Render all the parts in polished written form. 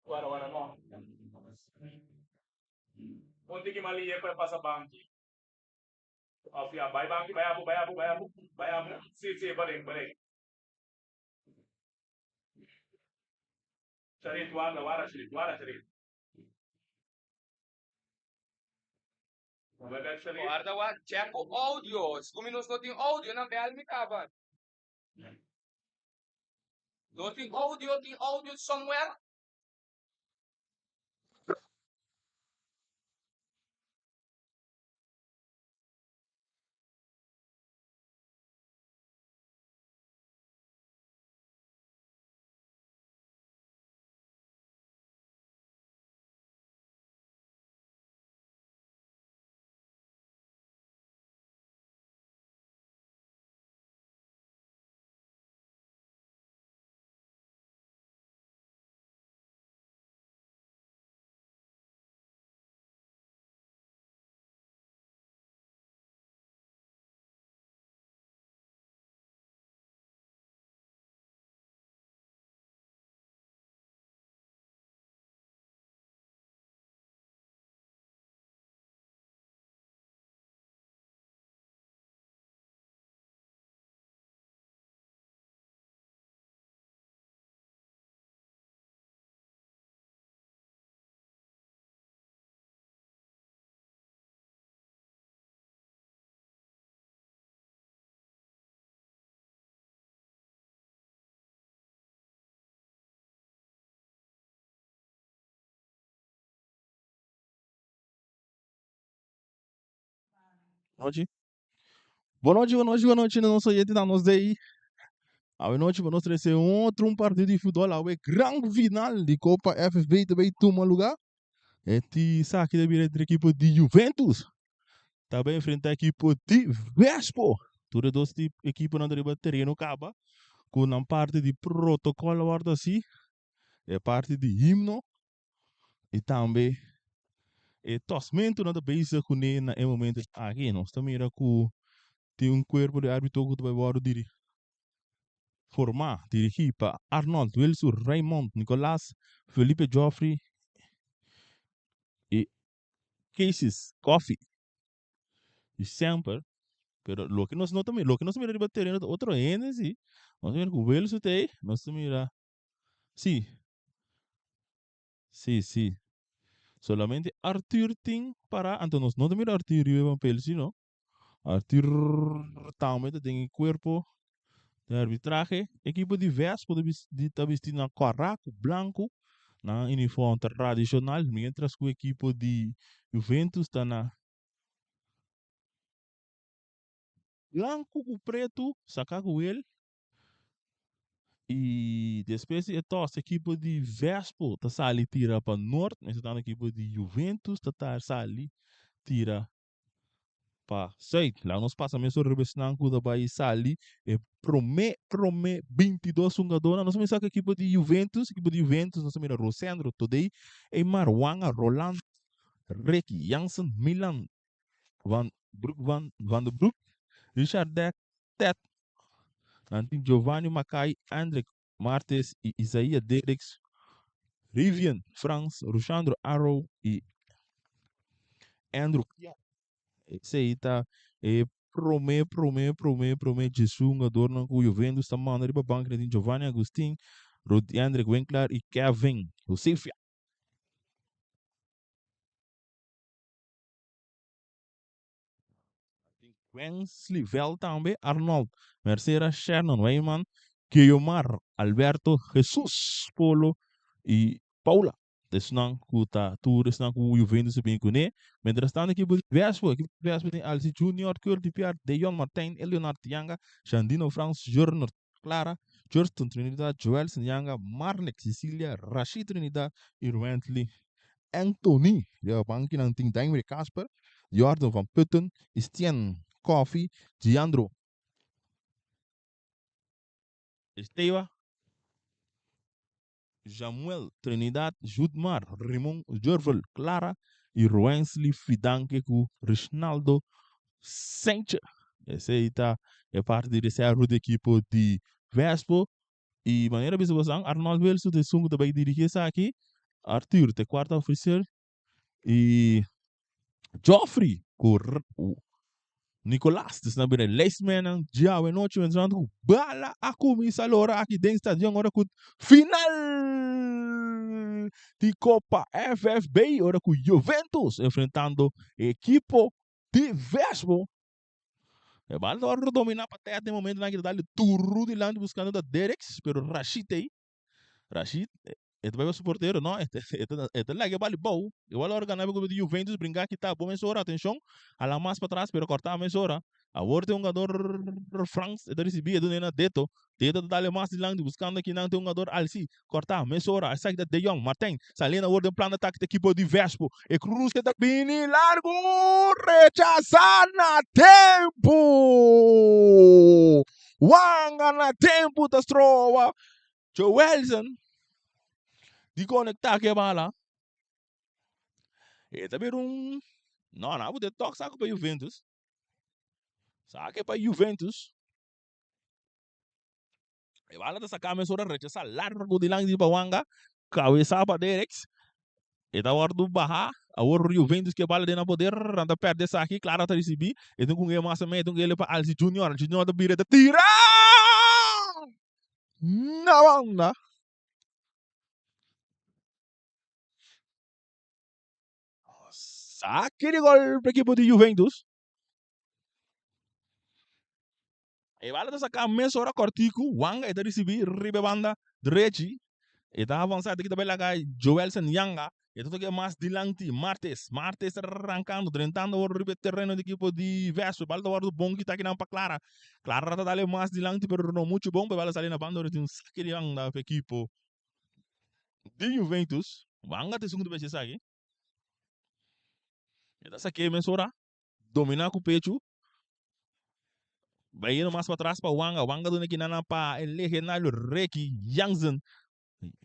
Wara wara no. Un tiki malie ku e pasa banki. Of ya, bai banki, bai abu, bai abu, bai abu, bai abu. Si, si, paden, paden. Charit, warda, warda, Charit, warda, Charit. Bai bek, Charit. Warda, warda, check ku audio. Skumi nos no tin audio nan bel mi kaba. No tin audio, tin audio somewhere? Nochi. Bon nochi, bon nochi, bon nochi na nos oyentenan nos dei. Awe nochi pa nos trese un otro un partido di futbol awe gran final di Copa FFB ta bay tuma lugar. E ti saki ta bira entre ekipo di Juventus ta bay enfrenta ekipo di Vespo. Tur e dos ti ekiponan ta riba tereno kaba ku nan parti di protocol a wordo hasi, e parti di himno y tambe e tosmentu nan ta bezig kuné na e momento aki. Nos ta mira ku tin un kuerpo di arbitro ku ta bai wòrdu diri formá, dirigí pa Arnold Wilson, Raymond Nicolas, Felipe Geoffrey y Casis Coffee. Y semper, pero loke nos no ta mira, loke nos ta mira riba tereno ta otro hende si. Nos ta mira ku Wilson ta ei, nos ta mira Sí. Sí, sí. Solamente Arthur tin pará, anto nos no ta mira Arthur riba e papel sí no. Arthur tambe ta den e cuerpo de arbitrahe. Ekipo di Vespo ta bis- di ta bisti na kòrá ku blanku, nan uniform tradishonal, mientras ku ekipo di Juventus ta na blanku ku pretu, saká ku el. Y despues di e tos ekipo di Vespo ta sali tira pa Noord, mester tanto ekipo di Juventus ta ta sali tira pa Zuid. Laga nos pasa mesora riba esnan ku ta bai sali e prome prome 22 hungadornan. Nos a mira ku ekipo di Juventus, ekipo di Juventus nos a mira Rosendro Todey, Eymar Wanga, Roland, Ricky Jansen, Milan Van Broek Van Van de Broek, Richard Dek, Ted, nan tin Giovanni Makai, Andrick Martes y Isaiah Derricks, Rivian Frans, Rushandro Arrow y Andrew Piar. Esey ta e prome, prome, prome, prome djesu hungadornan cu Juventus ta manda riba banki. Nan tin Giovanni Agustin, Rodiandrick Winklaar y Kevin Josefia. Tin Wensley Veld tambe, Arnold Mercera, Shernon Wijman, Guiomar Alberto, Jesus Polo y Paula. Esnan cu ta tur esnan cu Juventus a bin cune. Mientras tanto ekipo di Vespo, ekipo di Vespo tin Alci Junior, Curdy Piar, Deyon Martijn, Eleonard Yanga, Shandino Frans, Jurnor Clara, Jurston Trinidad, Joelson Yanga, Marnick Cecilia, Rashid Trinidad y Ruentley Anthony. Riba bankinan tin Daimry Kasper, Jordan van Putten, Estienne Coffie, Giandro Esteva, Jamuel Trinidad, Judmar Rimon, Jurvel Clara y Ruensley Fidanque cu Rishnaldo Sanchez. Esey ta e parti di reserva di ekipo di Vespo. I manera bisa bosan, Arnold Wilson ta esun ku ta bai dirigí esaki, Arthur ta e kuarto ofisial i Geoffrey ku Nicolas ta esnan bira e lijstmannan djawe nochi mentrando ku bala a kuminsá lora aki den stadion ora ku final di Kopa FFB ora ku Juventus enfrentando e ekipo di Vespo. E bala ta wòrdu dominá pa Ted den momentonan aki ta dal duru dilanti buskando ta Derricks pero Rashid ei Rashid e ta bai pa su portero no e ta laga e bal bou igual ora gana ku di Juventus bringa kita bo mesora atenshon hala mas patras pero kòrta mesora awor tin un hungador Frans e ta risibí e duna na Deto Deto ta dal e mas dilanti buskando kinan tin un hungador Alsi Corta mesora esaki ta De Jong, Martijn saliendo awor den plan di atake ta ekipo di Vespo. E cruz ke ta bini largo rechasa na tempo. Wanga na tempo ta stroba Joelson di conecta ke bala. E ta bira un no no bo tok sako pa Juventus. Sake pa Juventus. E bala ta saká mesora rechasá largu dilanti di Pawanga. Kabesá pa Dereks. E ta wòrdu bahá. Awor Juventus ke bala den nan poder. Nan ta pèrdè esaki. Clara ta risibí. E tin ku un mas mei. E tin ku ele pa Alci Junior. Alci Junior ta bira e ta tira! Na banda. Saki di gol pa ekipo di Juventus. E bala ta saká mesora kòrtiku, Wanga e ta risibí riba e banda drechi. E ta avansá, e ta kita bai laga Joelson Yanga. E ta toka mas dilanti Martes. Martes ta rankando, drentando awor riba e tereno di ekipo di Vespo. E bala ta wòrdu bon kitá kinan pa Clara. Clara ta dal e mas dilanti pero no muchu bon, pa e bala sali na banda ora tin un sake di banda pa ekipo di Juventus. Wanga ta esun ku ta mester esaki. E ta sak'é mesora. Dominá ku pechu. Bai yendo mas patras pa Wanga. Wanga duna kinana pa e legendario Ricky Jansen.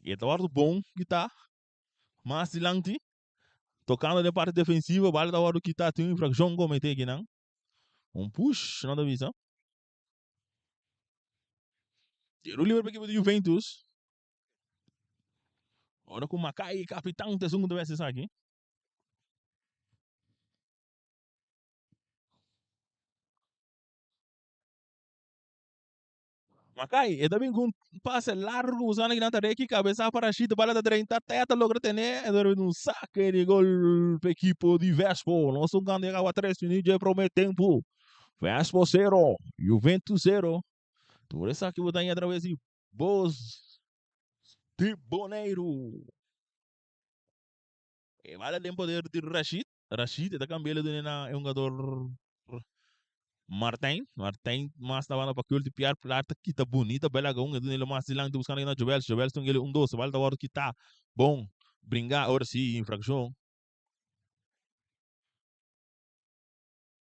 E ta wòrdu bon kitá mas dilanti. Tokando den parti defensivo, bala ta wòrdu kitá. Tin un infrakshon kometé kinan. Un push nan ta bisa. Tiro liber pa ekipo di Juventus. Ora ku Makai kapitan ta esun ku ta wes esaki. Makai, e ta bin ku un pase largu buscando kinan ta reki cabeza pa Rashid, bala ta drenta teta logra tene, e ta bin un saque di gol pa ekipo di Vespo. Nos un kando yega awa 3 minuut dje prome tempo. Vespo 0, Juventus 0. Tur esaki bo ta haña atraves di Bos di Boneiru. E bala den poder di Rashid. Rashid e ta cambia el dune na e hungador Martijn. Martijn mas na banda pa Culty Pierre. Pilar ta kita bunita bel aga un. E dune el mas dilanti buscando na Jobels. Jobels ta un el un dos. E bala ta wordo kita. Bon. Bringa. Ora si infraccion.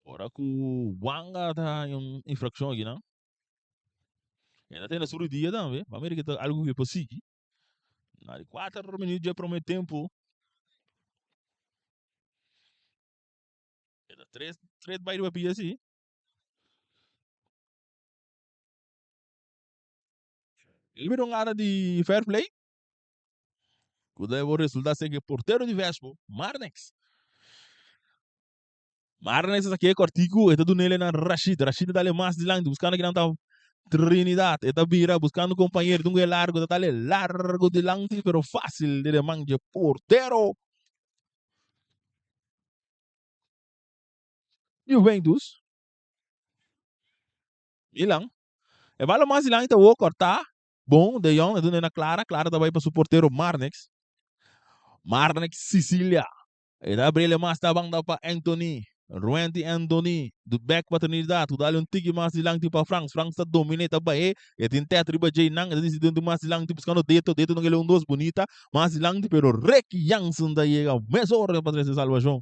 Ora cu Wanga ta haña un infraccion aki nan. E ta tene su rudia tambe. Ba mira ki ta algo cu e por sigui. Na di 4 minuut dje prome tempo. Eta tres, tres bai riba pia si. El bira un gara di fair play. Ku debo resulta ser que portero di Vespo, Marnex. Marnex a saké kòrtiku, e ta dun'el na Rashid. Rashid ta dal e mas dilanti, buskando kinan ta Trinidad. E ta bira buskando kompañero, tin un e largu, ta dal e largu dilanti, pero fásil den e man dje portero. Juventus. Milan. E bala mas dilanti ta wou kòrtá. Bon, De Jong a dun'e na Clara. Clara ta bai pa su portero Marnix. Marnix Sicilia. E ta abril e mas ta banda pa Anthony. Ruenti Anthony. Du bek pa Trinidad. Ku dal un tiki mas dilanti pa Frans. Frans ta domine ta bahe. E tin tet riba djei nan. E ta disidi un mas dilanti buskando Deto. Deto no kere un dos bunita. Mas dilanti pero Rick Jansen ta yega mesora pa trese salvashon.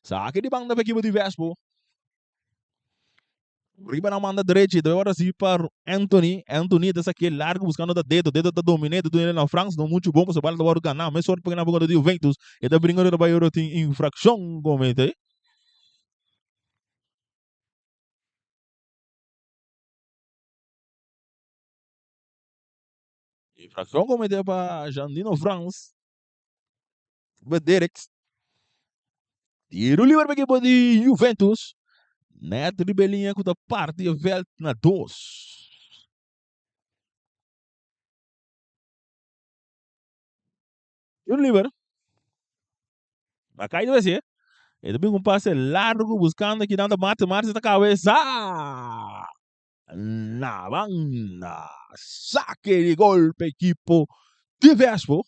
Saki di banda pa ekipo di Vespo. Riba na manda drechi, debe wòrdu resibi pa Anthony. Anthony ta saké largu buskando ta Deto. Deto ta dominé, ta dun'é na Frans. No muchu bon pasobra bala ta wòrdu ganá. Mes sòrt pa gana por kontra di Juventus. E ta bringa riba bai ora tin infrakshon kometé. Infraccion comete pa Jandino Frans. Derek. Tiro liber pa equipo di Juventus. Net riba e linea cu ta parti e veld na dos. Tiro liber. Makai ta wese. E ta bin un pase largo buscando aki nan ta Martes. Martes ta cabeza. Na banda. Saque di gol pa equipo di Vespo.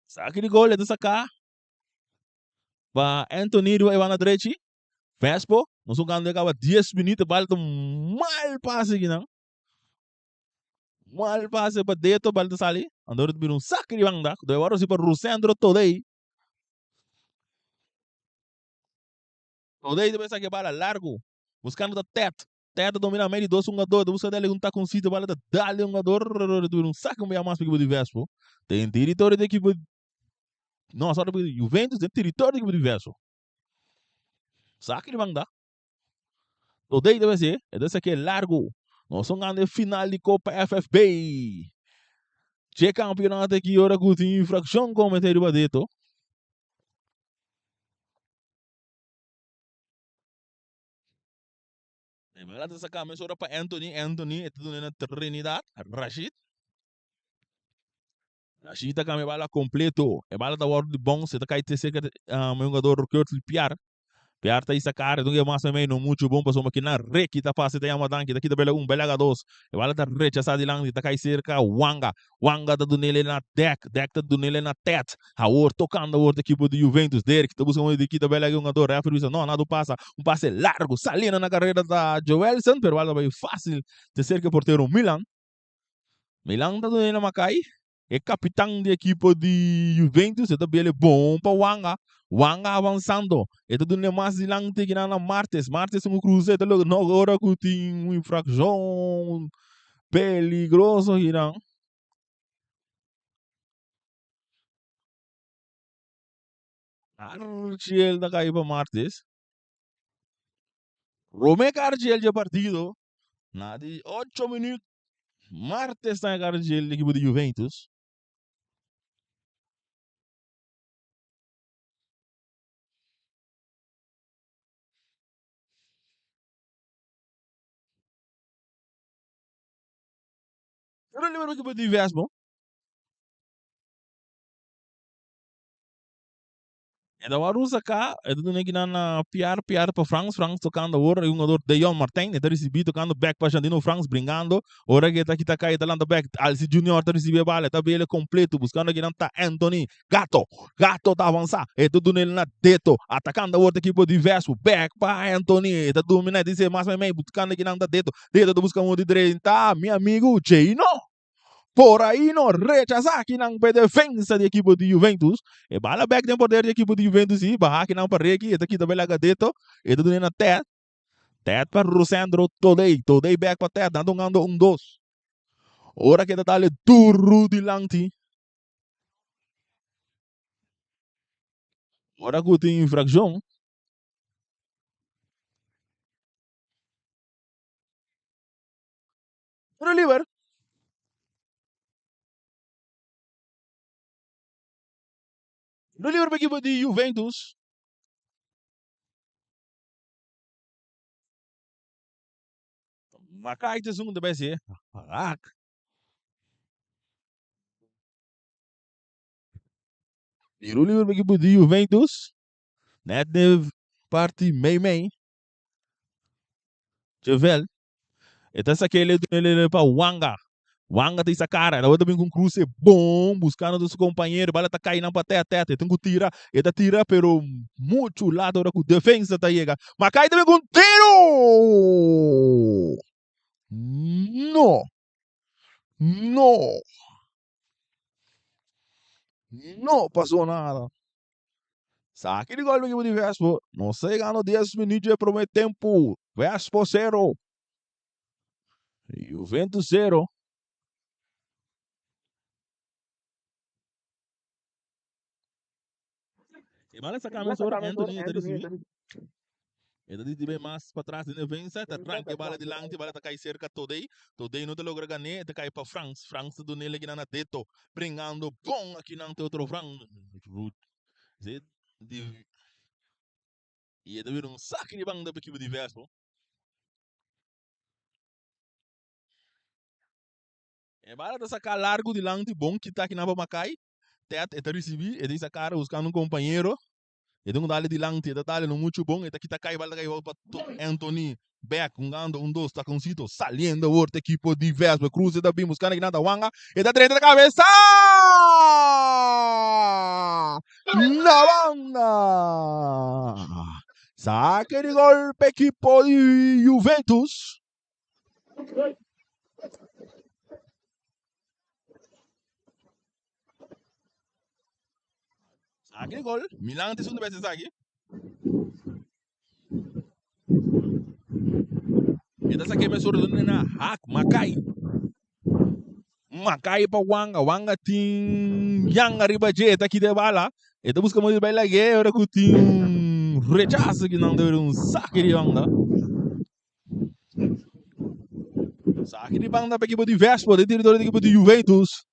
Saque di gol e ta saca pa Anthony riba e banda drechi. Vespo, nos jugando caba 10 minuut, e bal ta mal pase kinan. Mal pase pa Deto, bal ta sali. Andor ta bira un saque di banda. Debe wòrdu hasi pa Rusendro Todey. Todey ta bay saca e bala largo. Buscando ta Ted. Ted ta domina medio di dos hungador. Ta busca dale un taconcito. Bala ta dale hungador. Ta bira un saque un bia mas pa equipo di Vespo. Den territorio di equipo. No, sorry, Juventus den territorio di equipo di Vespo. Saque di banda. Todey ta bay haci. E ta saque largo. Nos ta gana e final di Copa FFB. Dje campeonato aki ora cu tin infraccion comete riba Deto. E bala ta saca mesora pa Anthony. Anthony e ta duna na Trinidad. Rashid. Rashid ta cambia e bala completo. E bala ta wordo di bounce. E ta cai te cerca di um, e jugador Kurtley Piar. Piar ta isa cara. Dunga mas o menos mucho bom pasobra kinan Ricky ta pasa e ta yama danki. Ta kita bela un, bela dos. E bala ta rechasa dilanti. Ta cai cerca Wanga. Wanga ta dunele na Dek, Dek ta dunele na Tet. Awor tocando awor ta equipo di Juventus. Derek ta busca un di kita bel un hungador. Referee bisa no, nada pasa. Un pase largo saliendo na carrera ta Joelson, pero bal ta bay facil te cerca e portero Milan. Milan ta dunele na Makai, e capitan di equipo di Juventus. E ta bele bon pa Wanga. Wanga avanzando. E ta dunele mas dilanti kinan na Martes. Martes un cruze. E ta logra no ora cu tin un infraccion. Peligroso hinan. Archiel ta kai pa Martes. Prome Archiel dje partido. Na di 8 minuut. Martes ta Archiel di ekipo di Juventus. Pero libro ki bo di ves bo. E ta wòrdu saká, e ta duna kinan na Piar, Piar pa Frans, Frans tokando awor e hungador Deyon Martijn, e ta risibí tokando bèk pa Jandino Frans bringando, ora ku e ta kita kai e ta lanta bèk, Alci Junior ta risibí e bala, e ta bele kompleto buskando kinan ta Anthony Gato, Gato ta avansá, e ta duna el na Deto, atakando awor ta ekipo di Vespo, bèk pa Anthony, e ta dominá, e ta hise mas meimei, buskando kinan ta Deto, Deto ta buska un di drenta, mi amigu Jayno. Por ahí no rechasá kinan pa e defensa di ekipo di Juventus. E bala bèk den poder di ekipo di Juventus i baha kinan pa Reki, e ta kita belaga Deto, e ta dun'é na Ted. Ted pa Rosendro Todey, Todey bèk pa Ted, nan ta hungando un dos. Ora ke ta dale duru dilanti. Ora ku tin infrakshon. Tiro liber. Tiro liber pa ekipo di Juventus. Makai ta esun ku ta bai hasié. Raak. Tiro liber pa ekipo di Juventus. Net den parti mei mei. Chevel. E ta saca ele ele pa Wanga. Wanga ta isa cara. Ela ta bin com cruce bom buscando su companheiro. Bala ta cai na pa teta teta. E tem que tira. E ta tira pero mucho lado ora cu defensa ta yega. Ma cai tambe com tiro! No. No. No pasó nada. Saki di gol equipo di Vespo. Nos ta yegando 10 minuut dje prome tempo. Vespo 0. Juventus 0. E bala saca mesora Anthony ta ricibi. E ta diti bay mas patras den defensa. Ta ranca e bala dilanti. Bala ta cay cerca Todey. Todey no ta logra gane. E ta cay pa Frans. Frans ta dunel akinan na Deto. Bringando bon akinan te otro Frans. Zet di y e ta bira un saki di banda pa ekipo di Vespo. E bala ta saká largu dilanti, bon kita akinan pa Makai. Ted e ta risibí, e ta hisa kara buskando un kompañero. E ta un dale dilanti, e ta dale no muchu bon, e ta kita kai, bala ta kai pa Anthony. Bek hungando un dos takoncito, saliendo awor ta ekipo di Vespa. Cruz e ta bin buskando akinan ta Wanga, e ta drenta kabesa! Na banda! Sake di gol pa ekipo di Juventus. Saki di gol. Milan ta esun di bes esaki. E ta saki mesora duna na hak Makai. Makai pa Wanga. Wanga tin Yang ariba dje. E ta kita e bala. E ta buska modo di bai lag'é ora ku tin un rechaso ki nan ta bira un saki di banda. Saki di banda pa ekipo di Vespo, den teritorio di ekipo di Juventus.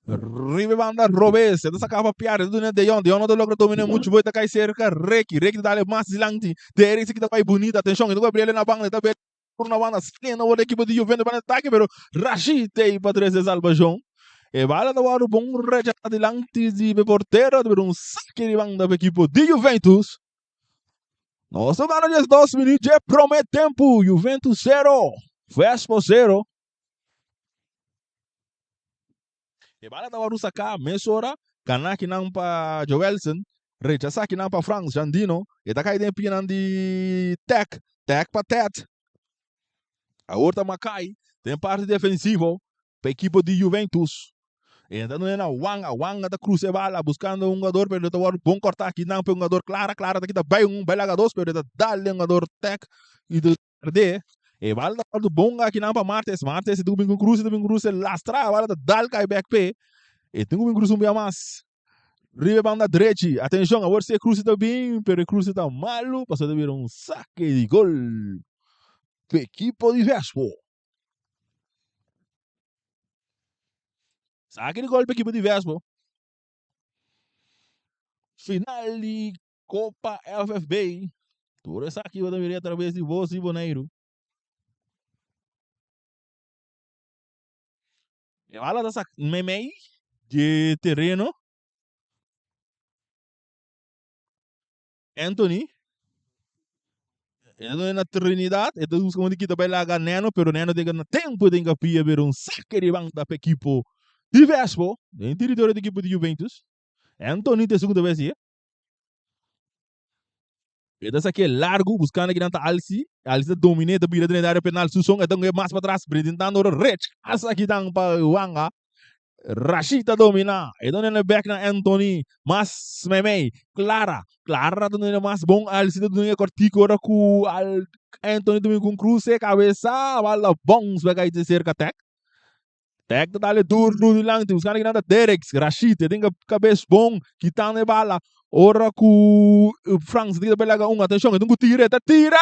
Riba e banda robes, e ta saka pa piar, e ta duna De Jong, De Jong no ta logra domina muchu, bo e ta kai serka Reki, Reki ta dale mas dilanti, Derek si kita bai bunita, atenshon, e ta Gabriel na banda, e ta ber na banda, sliendo awor ekipo di Juventus banda atake, pero Rashid ta ei pa trese salbashon. E bala ta wòrdu bon rechasá dilanti di e portero, ta bira un saki di banda pa ekipo di Juventus. Nos ta gana 12 minuut dje prome tempu, Juventus 0, Vespo 0. E bala ta wòrdu saká mesora, gana kinan pa Joelson, rechasá kinan pa Frans Jandino, e ta kai den pianan di Tek, Tek pa Tet. Awor ta Makai den parti defensivo pa ekipo di Juventus. E ta duna na Wanga, Wanga ta krusa e bala buskando un hungador pero ta wòrdu bon kòrtá kinan pa e hungador Clara, Clara ta kita bai un bai laga dos pero e ta dal den hungador Tek i ta Perde. E bala ta wòrdu bon akinan pa Martes. Martes e tin ku bin ku krus, e tin ku bin krus, e lastra e bala ta dal kai bèk p'e. E tin ku bin krus un bia mas. Riba e banda drechi. Atenshon, awor si e krus ta bin, pero e krus ta malu, pasobra ta bira un sake di gol pa ekipo di Vespo. Sake di gol pa ekipo di Vespo. Final di Copa FFB. Tur esaki bo ta mira atraves di Voz di Boneiru. E bala ta sak meimei di tereno. Anthony. E ta na Trinidad. E ta busca di kita bai laga Neno, pero Neno tin na tempo tin ka pia bira un saque di banda pa equipo di Vespo. Den territorio di equipo di Juventus. Anthony ta esun ta bai haci. E ta saké largu buskando kinan ta Alsi. Alsi ta dominé, ta bira den e área penal. Suson e ta ung'é mas patras, presentando ora rechasa kinan pa Wanga. Rashid ta dominá. E ta duna bèk na Anthony. Mas meimei. Clara. Clara ta duna mas bon. Alsi ta duna e kòrtiku ora ku Anthony ta bin ku un kruse. Kabesa. Bala bons bèk ai serka Tèk. Tèk ta dale duru dilanti buskando kinan ta Dereks, Rashid e tin kabes bon kitando e bala ora ku Frans ta kita laga un atenshon e tin ku tira e ta tira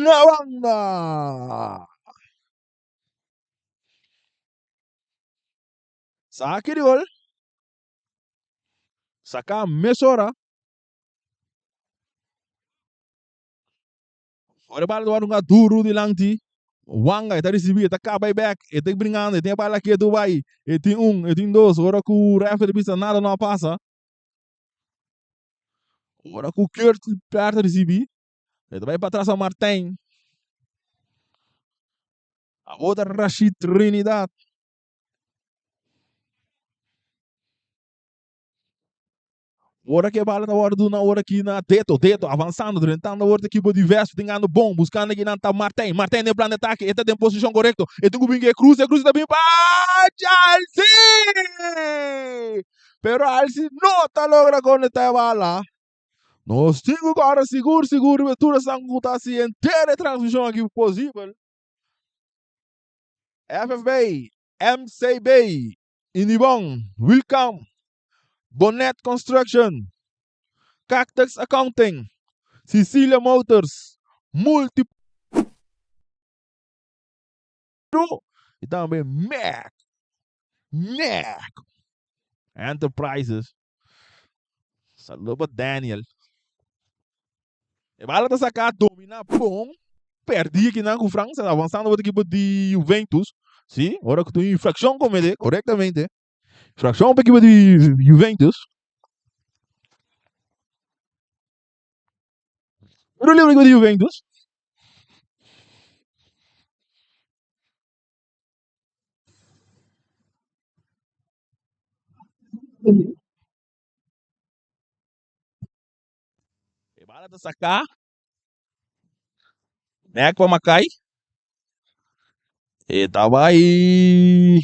na banda. Saki di gol saka mesora. Ora e bala ta wòrdu hunga duru dilanti Wanga, e ta risibí, e ta kaba e bèk, e ta bringando, e tin e bala ketu bai, e tin un, e tin dos, ora ku rèferi bisa nada no a pasa. Ora ku Kurt Pèr ta risibí, e ta bai patras pa Martijn. Awor ta Rashid Trinidad. Ora ku e bala ta wòrdu duna ora ki na Deto, Deto avansando, drentando awor ta ekipo di Vespo, tin gando bon, buskando aki nan ta Martijn, Martijn den plan di atake, e ta den posishon korekto, e tin ku bin ku e krus, e krus ta bin pa Chelsea! Pero Alsi no ta logra konekta e bala. Nos tin ku kòrda sigur sigur riba tur esnan ku ta hasi henter e transmishon aki posibel. FFB, MCB, Indibon, Wilcam. Bonnet Construction, Cactus Accounting, Cecilia Motors, Multi y tambe Mac, Mac Enterprises. Saludo pa Daniel. E bala ta saca, domina bon. Perdi akinan cu França, avanzando pa equipo di Juventus. Si, ora cu tin un infraccion comete, correctamente. Infraccion pa equipo di Juventus. Tiro libre equipo di Juventus. E bala ta saká. Nek pa Makai. E ta bai.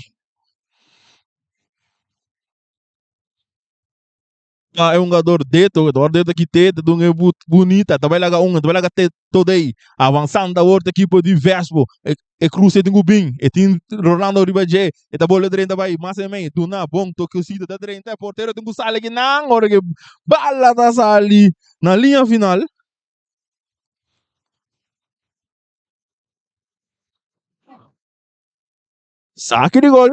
Pa e hungador Deto, e Deto ki te, ta dun e bunita, ta bai laga un, ta bai laga te todei. Avansando awor ta ekipo di Vespo. E cruce tin cu bin, e tin Rolando riba dje, e ta bole drenta bai mas en mei, duna bon tokecito ta drenta, e portero tin cu sali kinan ora cu e bala ta sali na liña final. Saki di gol.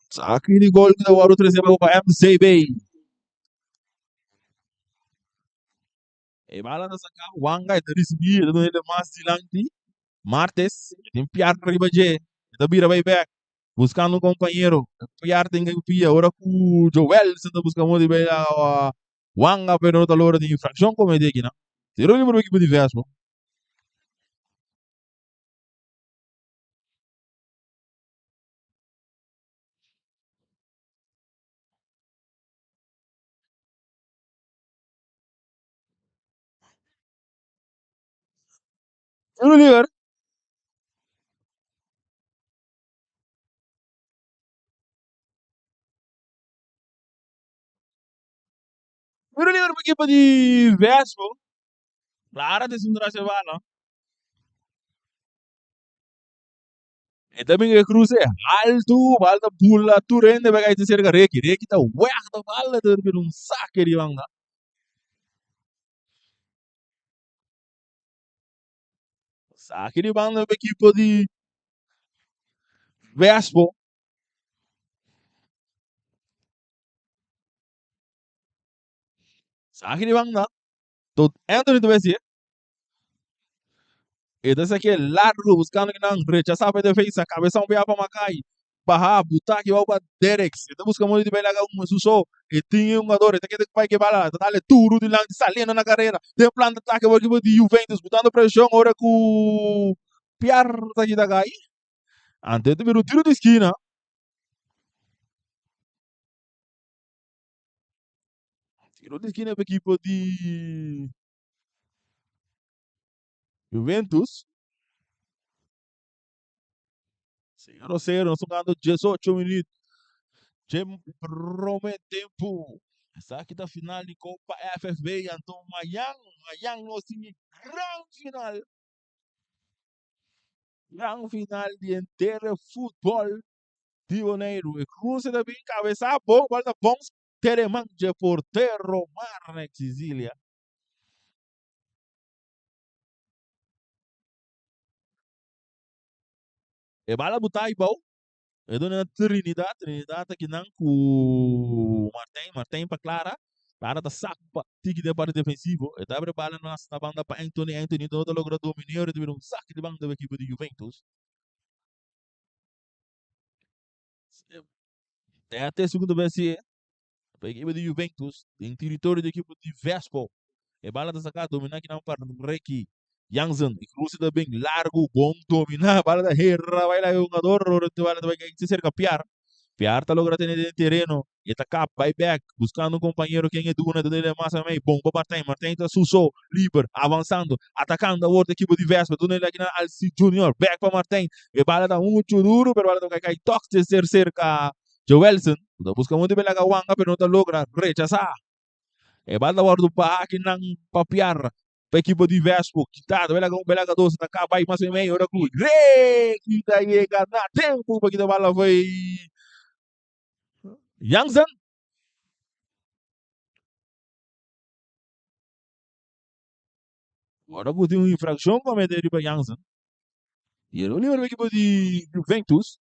Saki di gol cu ta wordo trece pa MCB. E bala ta saca Wanga, e ta ricibi, e ta duna el mas dilanti. Martes tin piar riba dje, e ta bira bay bek, buscando un compañero. Piar tin ke pia ora cu Joel ta busca modo di bay Wanga, pero no ta logra tin infraccion cometi aki nan. Tiro liber pa ekipo di Vespo. Tiro liber. Tiro liber pa ekipo di Vespo. Clara ta esun tras e bala. E ta bin e cruce alto, bal ta bula tur hende bai kai cerca Ricky. Ricky ta weg ta bala ta bira un saque di banda. Saque di banda pa equipo di Vespo. Saque di banda. Tot Anthony ta bai hacié. E ta saki largo buscando kinan rechasa pa e defensa. Cabeza un bia pa Makai. Baha buta ki bou pa Dereks. E ta busca modo di bai laga un su so. E tin e hungador. E ta keda bai ke bala. Ta dale duro dilanti saliendo na carera. Den plan di atake bo ekipo di Juventus butando presion ora cu Piar ta kita kai. Anto e ta bira un tiro di skina. Tiro di skina pa ekipo di Juventus. 0-0, nos tocando 18 minuut. Dje prome tempo. Esaki ta final di Copa FFB. Anto mañan, mañan nos tin e gran final. Gran final di entere futbol di Boneiru. E cruce ta bin cabeza bon, bal ta bon. Tereman dje portero Marnex Cecilia. E bala buta ay bou. E duna na Trinidad. Trinidad ta kinan ku Martijn. Martijn pa Clara. Clara ta sak pa tiki den parti defensivo. E ta abre bala na na banda pa Anthony. Anthony no ta logra dominio. E ta bira un sak di banda di ekipo di Juventus. Te segundo bes si pa ekipo di Juventus den teritorio di ekipo di Vespo. E bala ta saca domina kinan pa Ricky Jansen. E cruce ta bin largo, bon domina. Bala ta herra bai la hungador. Ora e bala ta bai se cerca Piar. Piar ta logra tene den tereno. E ta kap bai back buscando un compañero ken e duna ta dele mas a mei. Bon pa Martijn. Martijn ta suso liber avanzando atacando awor e ekipo di Vespo. Duna el akinan Alci Junior. Back pa Martijn. E bala ta mucho duro pero bala ta kai kai tok te ser cerca Joelson ta busca monti pa laga wanga pero no ta logra rechasa. E bal ta wordo baha akinan pa piar pa ekipo di Vespo. Kita ta laga un belaga dos ta ka bai mas e meio ora ku Reki ta yega na tempo pa kita bala foi. Jansen. Ora ku tin un infrakshon komete riba Jansen. Tiro liber pa ekipo di Juventus.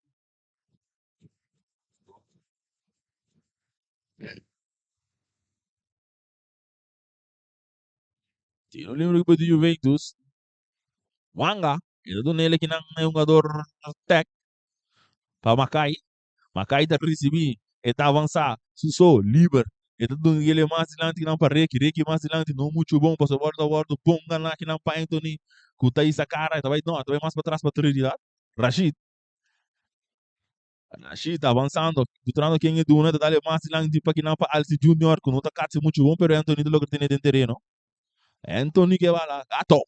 Tiro liber pa ekipo di Juventus. Wanga, e ta duna el akinan e hungador Tech pa Makai. Makai ta risibí, e ta avansá, su so, liber. E ta duna el mas dilanti kinan pa Ricky, Ricky mas dilanti no muchu bon pasobra bòl ta wòrdu bon ganá kinan pa Anthony ku ta hisa kara, e ta bai no, e ta bai mas patras pa Trinidad. Rashid, Rashid ta avansando, butrando ken e duna, ta dal e mas dilanti pa kinan pa Alci Junior ku no ta kasi muchu bon pero Anthony ta logra tene den tereno. Anthony ke bala, Gato,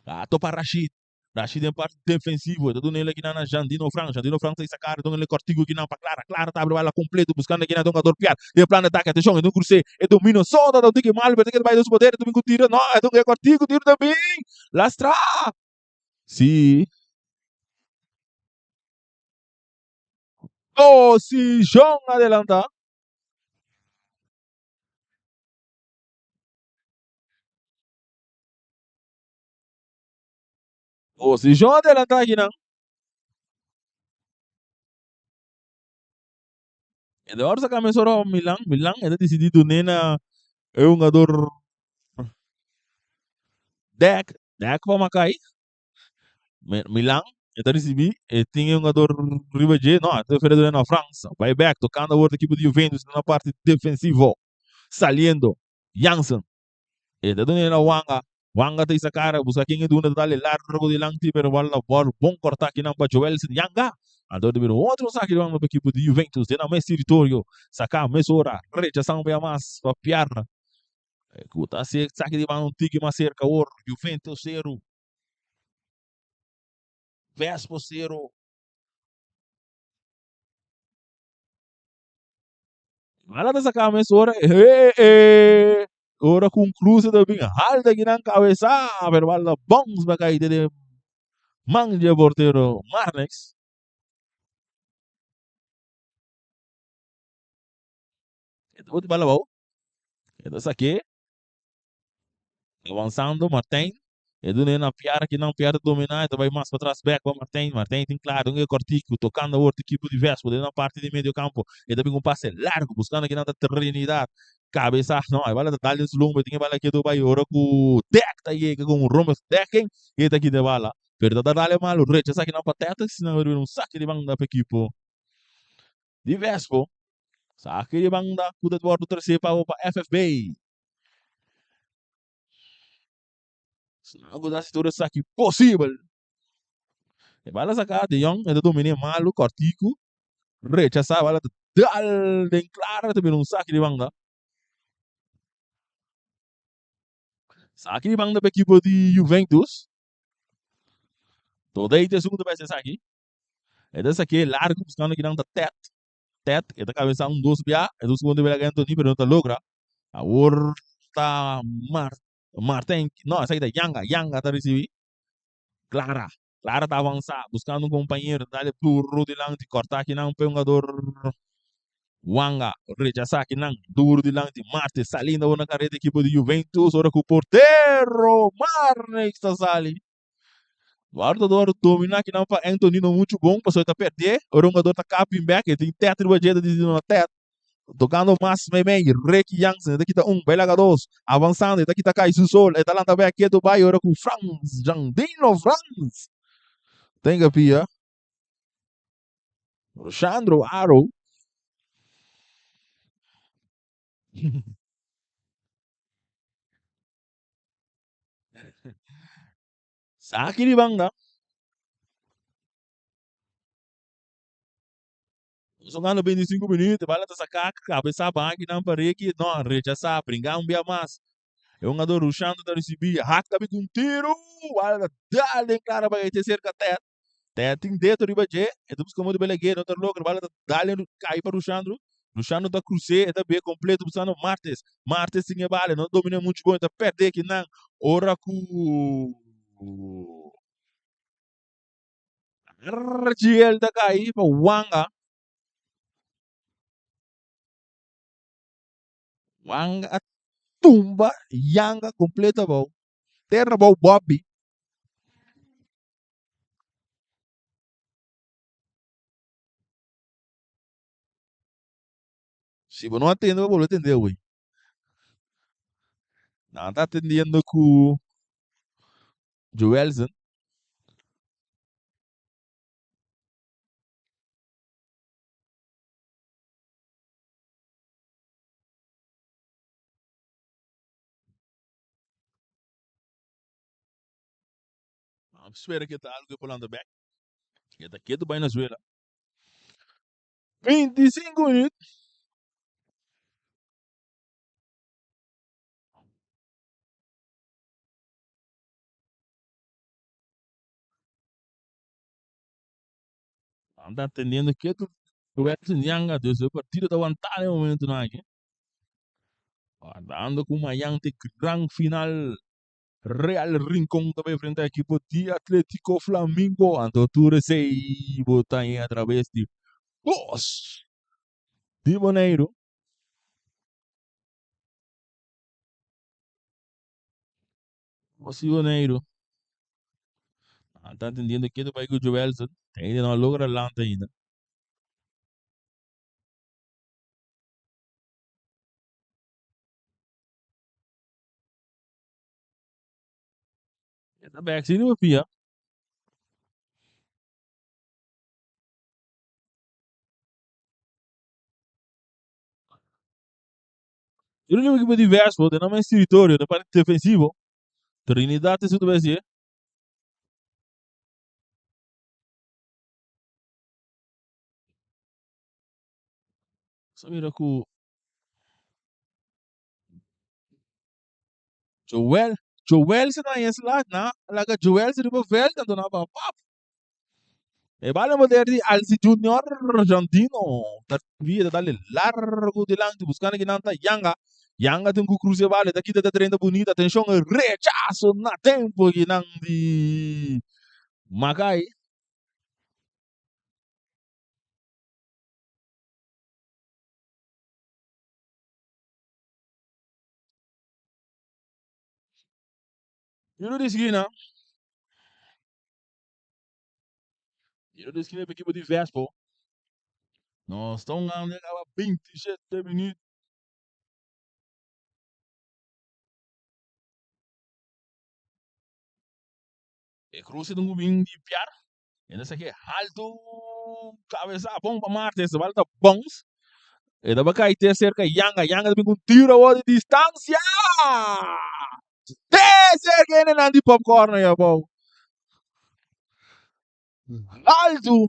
Gato pa Rashid. Rashid den parti defensivo, e ta duna el akinan na Jandino Frans, Jandino Frans ta saca duna el cortico akinan pa Clara, Clara ta abri bala completo buscando akinan hungador Piar, den plan de ataque, atencion, e ta un cruce, e domino Soto ta un tiki mal, pero ta keda bay den su poder, e ta bin cu tiro, no, e ta un cortico, tiro ta bin, lastra, si, posicion adelanta. Posishon adelantá akinan. E ta ora saka mesora pa Milan. Milan e ta disidí dun'é na e hungador Dek. Dek pa Makai. Milan e ta risibí e tin e hungador riba dje. No, e ta prefere dun'é na Frans. Bai bek tokando awor ekipo di Juventus na parti defensivo. Saliendo Jansen. E ta duna el a Wanga. Wanga ta isa kara buska ken e duna ta dal e largo dilanti pero bal a bòl bon kòrtá kinan pa Joelson Yanga. Anto ta bira otro saki di banda pa ekipo di Juventus den nan mes teritorio. Saká mesora rechasá un bia mas pa Piar ku ta hasi e saki di banda un tiki mas serka awor. Juventus sero, Vespo sero. Bala ta saká mesora. E ora ku un kruse ta bin halta kinan kabesa, pero bala ta bons pa kai den man di e portero Marnix. E ta boti bala abou. E ta sak'é. Avanzando Martijn. E duna na Piar kinan Piar ta domina e ta bai mas patras bek pa Martijn. Martijn tin klaar un e kortiku tokando awor ta ekipo di Vespo den na parti di medio kampo. E ta bin un pase largo buskando kinan ta Trinidad. Kabesa no e bala ta dal den su lombo e tin e bala ketu bai ora ku Dek ta yega ku un rombo dekking e ta kita e bala. Pero ta dal e malu rechasa kinan pa Tete si nan riba un saki di banda pa ekipo di Vespo. Saki di banda ku ta wordo trese pa FFB. Algo ta hasi tur esaki posibel. E bala saka De Jong, e ta dominé malu, kòrtiku, rechasá, e bala ta dal den klara, ta bira un saki di banda. Saki di banda pa ekipo di Juventus. Todei ta esun ku ta bai hasi esaki. E ta sak'é largu buskando kinan ta Tet. Tet, e ta kabesá un dos bia, e ta busca un bia Anthony, pero no ta logra. Awor ta Mar Martin, no, esaki ta Yanga, Yanga ta ricibi. Clara, Clara ta avansa, buscando un compañero, ta dale duro dilanti, corta akinan pa e hungador Wanga, rechasa akinan, duro dilanti, Marte saliendo awor na carrera ekipo di Juventus, ora cu portero Marnix ta sali. Eduardo Eduardo domina akinan pa Anthony no muchu bon pasobra e ta perdé. Ora un hungador ta kapin bek e tin tèt riba dje ta disi no tèt. Tokando mas meimei Ricky Jansen e ta kita un bai laga dos. Avansando e ta kita kai su sol e ta lanta bek ketu bai ora ku Frans Jandino Frans tenga pia. Roshandro Aro. Saki di banda. Jogando 25 minutos, bala ta saca cabeza banki nan pa Ricky, no, rechasa, bringa un bia mas. E jugador Rushando ta recibi, hak ta un tiro, bala ta dal den cara pa te cerca Ted. Ted tin dedo riba dje, e ta busca modo belegue, no ta logra, bala ta dal den cai pa Rushandro. Rushandro ta cruce, e ta be completo buscando Martes. Martes tin e bala, no domina mucho bon, e ta perde kinan ora cu Archiel ta cai pa Wanga. Wanga a tumba Yanga completo abou. Terra abou Bobby. Si bo no atende bo bolbe tende awey. Nan ta atendiendo ku Joelson. Nan spera ke ta algo ke por lanta bek. E ta ketu bai na suela. 25 minuut. Nan ta atendiendo ketu Joelson Yanga, dus e partido ta wantá den momentonan aki. Wardando ku mañan ta e gran final. Real Rincon ta bai enfrenta ekipo di Atletico Flamingo. Anto tur esei bo ta haña atraves di Bos di Boneiru. Bos di Boneiru. Nan ta atendiendo ketu bai ku Joelson. Ainda no a logra lanta ainda. E ta bek sin riba pia. Tiro libre equipo di Vespo, den nan mes territorio, den parti defensivo. Trinidad esun ta bai hacié. Nos a mira cu Joel, Joel se na es lat na laga Joel se riba veld anto na ba pap. E bala poder di Alci Junior Jandino ta via ta dale largo dilanti buscando ki nan ta Yanga. Yanga tin ku cruza e bala ta kita ta drenta bonita atencion rechazo na tempo ki nan di Makai. Tiro di skina. Tiro di skina pa ekipo di Vespo. Nos ta hungando ya kaba 27 minuut. E cruce ta un bin di piar. E ta saki haltu cabeza bon pa Martes. E bal ta bounce. E ta kai te cerca Yanga. Yanga ta bin cu un tiro awor di distancia. Te cerca e nan di popcorn ya bou. Haltu.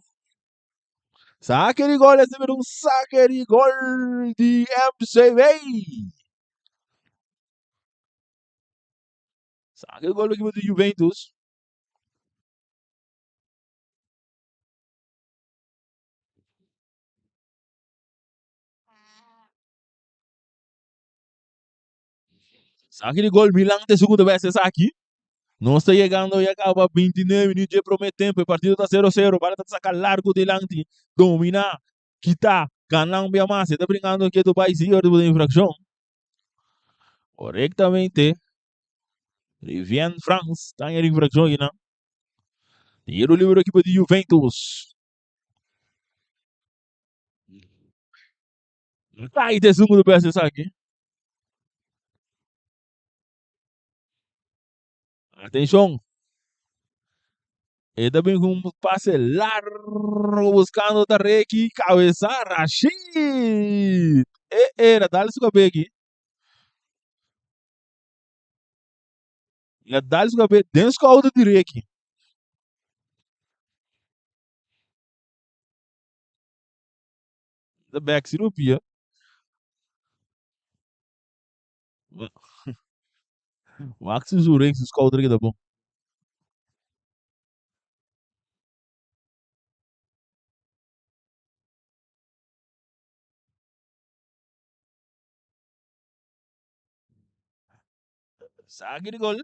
Sake di gol. Ese un sake di gol di MCB. Sake di gol di Juventus. Saki di gol Milan ta e segundo bes esaki. Nos ta yegando ya caba 29 minuut dje prome tempo. E partido ta 0-0. Bala ta saca largo dilanti. Domina, kita, gana un bia mas. E ta brincando ketu bay si ora di infraccion. Correctamente. Rivian Frans ta en infraccion aki nan. Tiro libre equipo di Juventus. Kai te segundo bes esaki. Atención. E ta bin con un pase largo buscando Tareki. Cabeza Rashid. E era dale su cabeza aquí. El a dal su kabes den skouder di Ricky. Ta bek si rupia. Wak si su Rick su skouder kita bon. Saki di gol.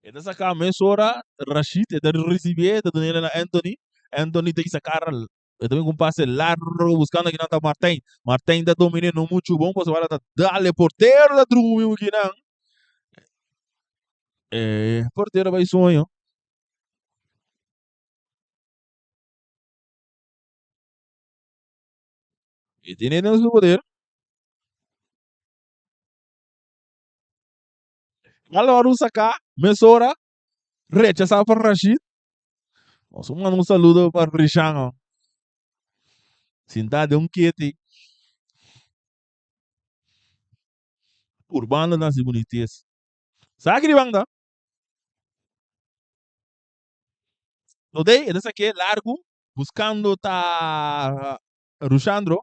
E ta saka mesora Rashid, e ta risibié, e ta dun'é na Anthony. Anthony ta saca E ta bin ku un pase largo buscando akinan ta Martijn. Martijn ta dominé no muchu bon pasobra bala ta dale portero ta drumi akinan. E portero bai soño. E tiene den su poder. Bala saca mesora rechazado pa Rashid. Nos manda un saludo pa Rishan. Sinta den un keti. Urbano na si bonites. Sa ki di banda? Today e ta sake largu buscando ta Rushandro.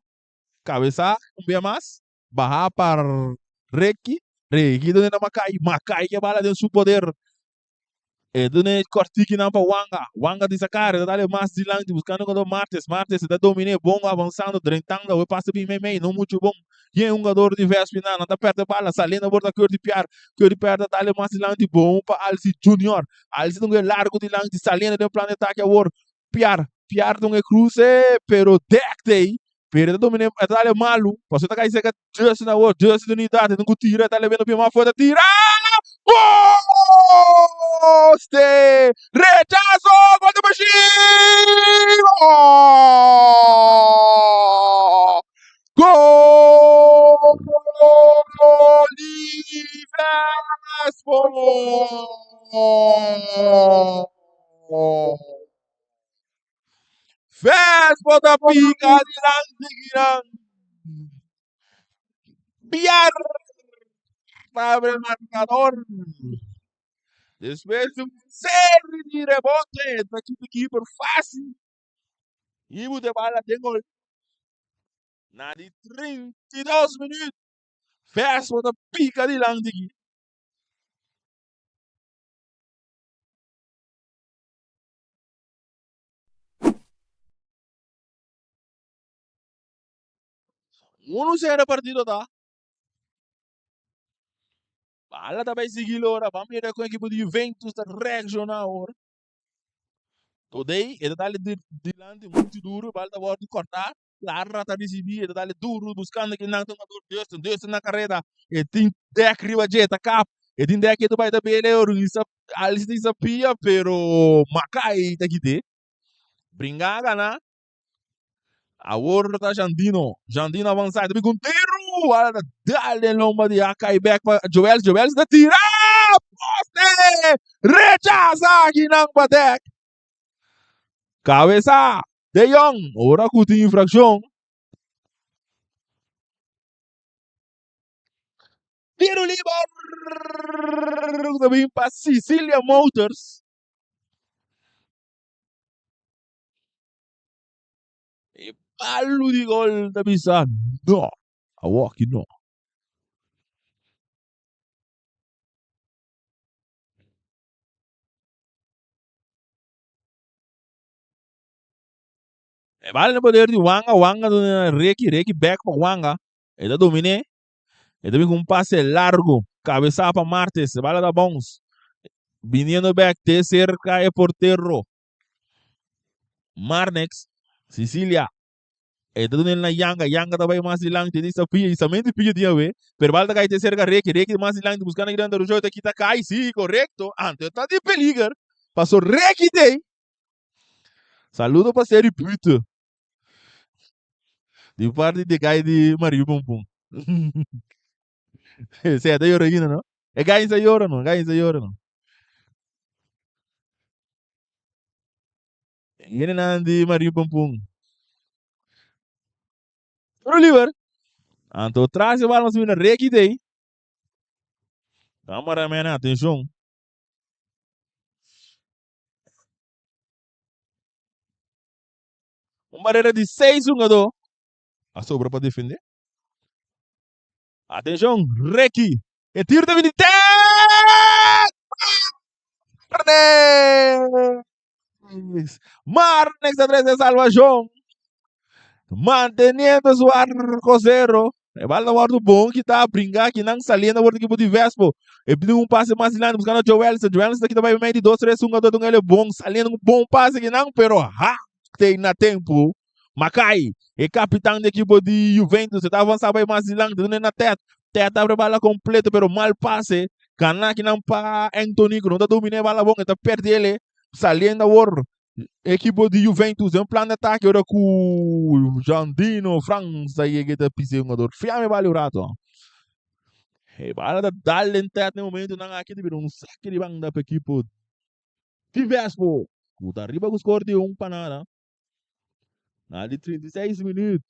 Cabeza un bia mas. Baha pa Reki. Reki done na Makai. Makai ke bala den su poder. E dune kortikinan pa Wanga. Wanga di sacar, e ta dale mas dilanti buscando jugador Martes. Martes e ta domine bon avanzando, drentando awe pasa bin meimei, no mucho bon. Yen hungador di Vespi nan, nan ta perde bala, saliendo por ta Curdy Piar. Curdy Piar ta dale mas dilanti bon pa Alci Junior. Alci ta un largo dilanti, saliendo den plan di atake awor. Piar, Piar ta un e cruce, pero dek tei. Pero e ta domine, e ta dale malu. Paso e ta kai cerca Justin awor, Justin ta unidad, e tin ku tira, e ta levendo pie mas fuerte, tira! Poste! Rechazo! Gol di Bashir! Oh! Gol di Vespo! Vespo ta pica dilanti kinan. Biar abre el marcador. Despues di un serie di rebote, ta kita keeper fácil. Y bute bala den gol. Na di 32 minuut, Vespo ta pica dilanti ki. Unu sera partido ta. Bala ta bai sigui lora. Ban mira con equipo di Juventus ta reacciona ahora. Today e ta dale dilanti mucho duro. Bala ta wordo corta. Clara ta ricibi. E ta dale duro buscando kinan ta hungador Dustin. Dustin na carrera. E tin dek riba dje. Ta kap. E tin dek e ta bai ta bele. Organisa Alice tin sa pia pero Makai ta kite. Bringa a gana. Awor ta Jandino. Jandino avansa. Ta bin ku un tiru. Ala ta dal den lomba di Akai bek pa Joel. Joel ta tira. Poste! Rechasa akinan pa dek. Kabesa. De Jong. Ora ku tin infrakshon. Tiro liber ta bin pa Sicilia Motors. E palu di gol ta bisa no. Awoki no. E bala na poder di Wanga, Wanga duna Reki, Reki back pa Wanga. E ta dominé. E ta bin ku un pase largo, kabesá pa Martes, e bala ta bounce. Biniendo back te serka e portero. Marnex, Sicilia. E ta dunel na Yanga, Yanga ta bai mas dilanti, di sa pia, isamente pia tin awe, pero bala ta kai te serka Reki, Reki mas dilanti buskando aki denter Rushoi ta kita kai, si, korekto, anto ta di peliger, paso Reki tei. Saludo pa Seri Pute. Di parti di gai di Mario Pum Pum. Sea ta yora ainda, no? E gai sa yora, no? Gai sa yora, no? Yene nan di Mario Pum Pum. Tiro liber. Anto tras e bal mas mina reki dei. Cameraman, atención. Un barera di seis hungadó a sobra pa defendé. Atenshon, Reki. E tiro ta bini tet! Marnex! Marnex ta trese salvashon. Manteniendo su arco cero. E bal ta wordo bon kita bringa kinan saliendo wordo equipo di Vespo. E pidi un pase mas dilanti buscando Joelson. Joelson ta kita bai medio di dos tres hungador dun ele bon saliendo un bon pase kinan pero ha te na tempo. Makai, e kapitan di ekipo di Juventus, e ta avansá bai mas dilanti, dun'é na Tet. Tet ta abri bala kompleto, pero mal pase. Gana akinan pa Anthony, ku no ta dominá e bala bon, e ta pèrdè el. Saliendo awor ekipo di Juventus den plan di atake ora ku Jandino Frans ta yega e ta pisa e hungador. Fiami e bala un rato. E bala ta dal den Tet na e momentonan aki, ta bira un sake di banda pa ekipo di Vespo, ku ta riba ku skor di un pa nada. Na di 36 minuut.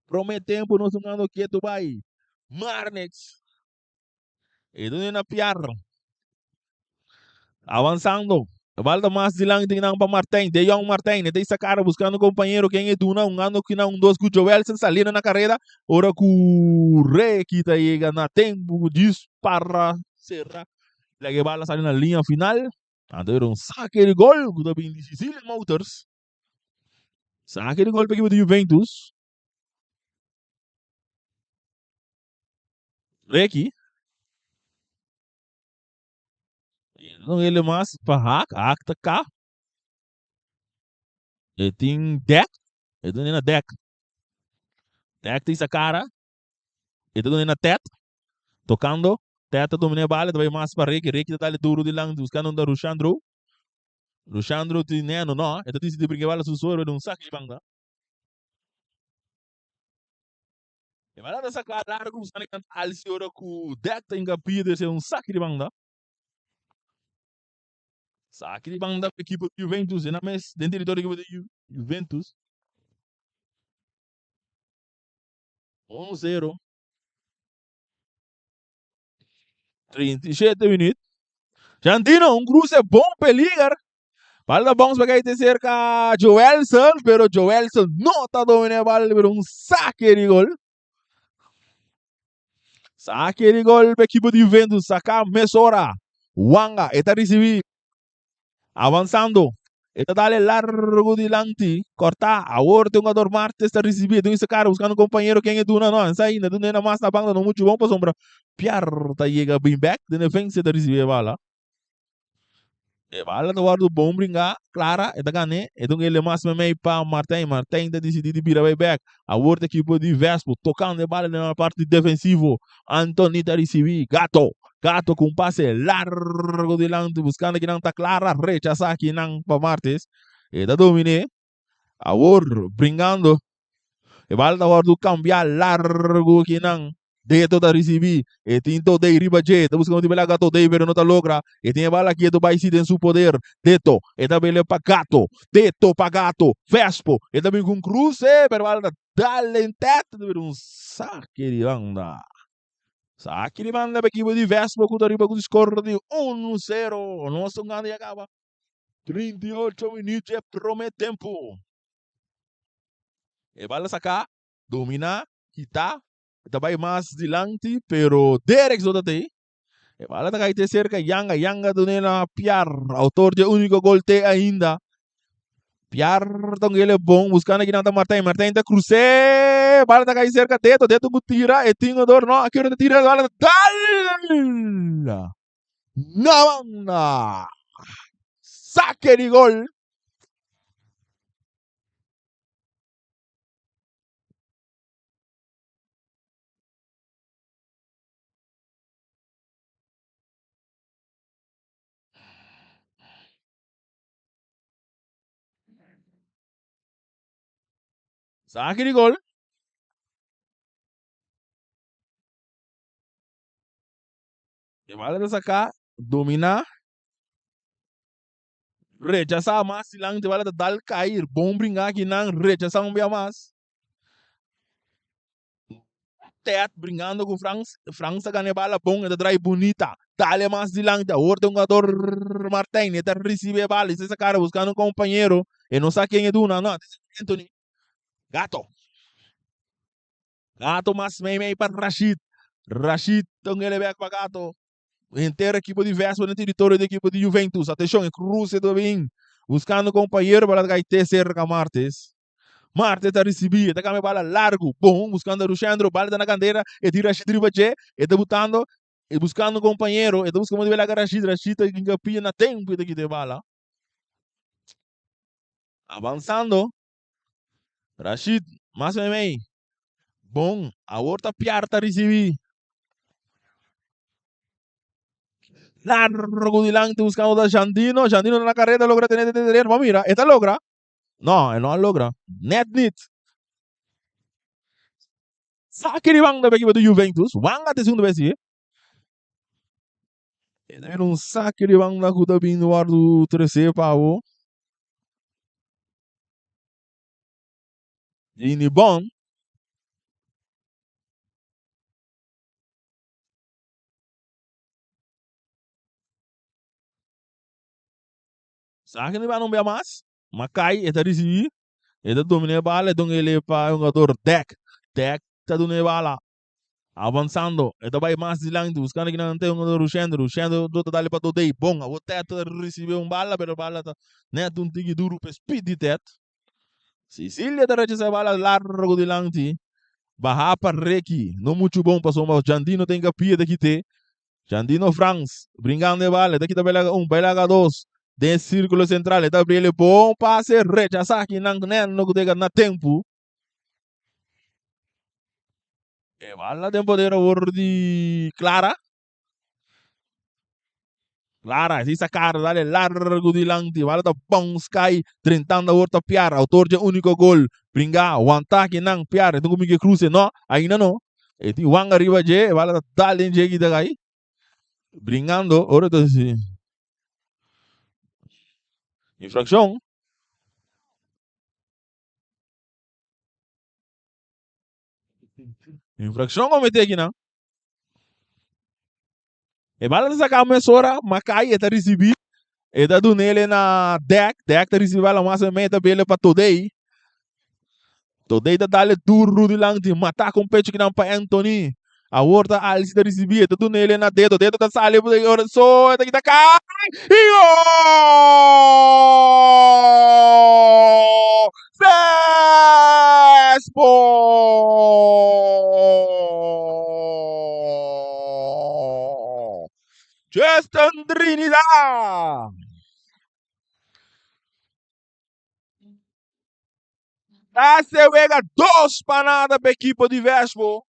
Prome tempo nos jugando ketu bai. Marnix. E dune na Piar. Avanzando. E bal ta mas dilanti nan pa Martijn. De Jong Martijn. E ta isa cara buscando compañero. Ken e duna? Jugando kinan un dos ku Joelson saliendo na carrera. Ora ku Reki ta yega na tempo. Dispara. Serra. Laga e bala sali na linea final. Anto era un sake di gol ku ta bin di Cecilia Motors. Sake di gol pa ekipo di Juventus. Reki. No ele mas pa Haak. Haak ta ka. E tin dek. E ta na dek. Dek ta isa kara. E ta duna na Tet. Tocando. Tet ta domina e bala. E ta bai mas pa Ricky. Ricky ta dale duro dilanti buscando unda Rushandro. Rushandro tin neno no. E ta dicidi brinca e bala su so. E bai dun saki di banda. E bala ta saca largo buscando e canta Alci ora cu Dek ta hinca pia debe ser un saki di banda. Saki di banda pa ekipo di Juventus. E na mes den territorio di ekipo di Juventus. 1-0. 37 minuut. Jantino, un cruce bon peliger. Bal da bounce pa te cerca Joelson, pero Joelson no ta domina e bal, pero un saque di gol. Saque di gol pa equipo di Juventus, saca mesora. Wanga, e ta ricibi. Avanzando. E ta dale largo dilanti. Corta. Awor tin jugador Martes ta ricibi. Tin ese cara buscando compañero. Ken e duna? No, esa ainda. Duna na mas na banda. No mucho bon pasobra. Piar ta yega bin back. Den defensa ta ricibi e bala. E bala ta wordo bon bringa. Clara. E ta gane. E ta un ele mas memey pa Martijn. Martijn ta decidi di bira bay back. Awor ta equipo di Vespo. Tocando e bala den la parti defensivo. Anthony ta ricibi. Gato. Gato cu un pase largo dilanti buscando kinan ta Clara. Rechasa kinan pa Martes. E ta domine. Awor bringando. E bala ta wordo cambia largo kinan. Deto ta ricibi. E tin Todey riba dje. Ta busca un tibela Todey pero no ta logra. E tin e bala kieto bay si den su poder. Deto. E ta bele pa Gato. Deto pa Gato. Vespo. E ta bin cu un cruce pero bala ta dal den tet. Ta bira un sake di banda. Sake di banda pa ekipo di Vespo cu ta riba cu score di 1-0. Nos ta hungando ya caba. 38 minuut dje prome tempo. E bala saca, domina, kita, ta bay mas dilanti, pero Derek no ta tey. E bala ta cay te cerca Yanga, Yanga dune na Piar, autor dje unico gol te ainda. Piar ta un gele bon, buscando aki nan ta Martijn, Martijn ta cruce, bala ta cay cerca Deto, Deto cu tira, e tin odor, no, aki ora ta tira, bala ta dal! Na banda! Saque di gol! Saque di gol. E bala ta saca, domina, rechasa mas dilanti, bala ta dal cair, bon bringa akinan, rechasa un bia mas. Ted bringando cu Frans, Frans ta gana e bala bon, e ta draai bunita, dale mas dilanti, awor ta hungador Martijn, e ta ricibi e bala, e ta saca buscando un compañero, e no sa ken e duna, no, Anthony, Gato. Gato mas mei mei pa Rashid. Rashid ta un ele bek pa Gato. Henter ekipo di Vespa den teritorio di ekipo di Juventus. Atenshon, e cruce ta bin buscando compañero para kai te cerca Martes. Martes ta ricibi, e ta cambia bala largo. Bon, buscando Rushendro, bala ta na candera, e tin Rashid riba dje, e ta butando, e buscando compañero, e ta busca modo di laga Rashid, Rashid ta hinca pia na tempo e ta kita e bala. Avanzando. Rashid, mas meimei. Bon, awor ta Piar ta risibí. Largo dilanti buscando ta Jandino. Jandino na carrera logra tener de terreno. Ma mira, e ta logra. No, e no a logra. Net niet. Saki di banda pa ekipo di Juventus. Wanga ta e segundo bes si. E ta bira un saki di banda ku ta bin wòrdu tresé pa bo. Dini bon. Saki di banda un bia mas. Makai e ta risibí. E ta dominá e bala. E duna el pa e hungador Dek. Dek ta duna e bala. Avansando, e ta bai mas dilanti, buskando kinan te un Rushendo. Rushendo do ta dale pa Dodey. Bon, awor Ted ta risibi un bala, pero bala ta net un tiki duru pa e speed di Ted. Cecilia ta rechasa e bala largo dilanti. Baha pa Ricky. No muchu bon pasobra Jandino ta hinka pia ta kite. Jandino Frans bringando e bala, e ta kita bai laga un, bai laga dos. Den e sirkulo sentral e ta abri el bon pase, rechasa kinan Neno ku ta yega na tempu. E bala den poder awor di Clara. Clara, si sacar, dale largo dilanti. Bala ta bounce kai, drentando awor ta Piar, autor dje único gol. Bringa, wanta kinan, Piar, e tin ku Miguel Cruz, no, ainda no. E tin Juan ariba dje, e bala ta dal den dje kita kai. Bringando, ora ta si. Infraccion. Infraccion comete aki nan. E bala ta saca mesora, Makai e ta ricibi, e ta dunele na Dek, Dek ta ricibi bala mas en meta bele pa Todey. Todey ta dale duro dilanti, mata con pecho kinan pa Anthony. Awor ta Alci ta ricibi, e ta dunele na Dedo, Dedo ta sali ora so e ta kita kai y gol! Vespo! Justin Trinidad! Ta se wega 2-0 pa ekipo di Vespo.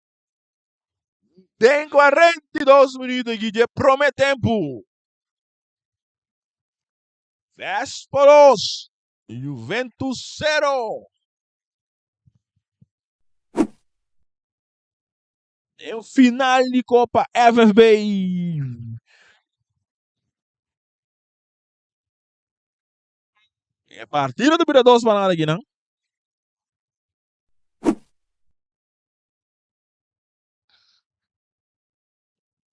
Den 42 minuut aki dje prome tempu. Vespo 2, Juventus 0. Den final di Copa FFB. E partido ta bira 2-0 aki nan.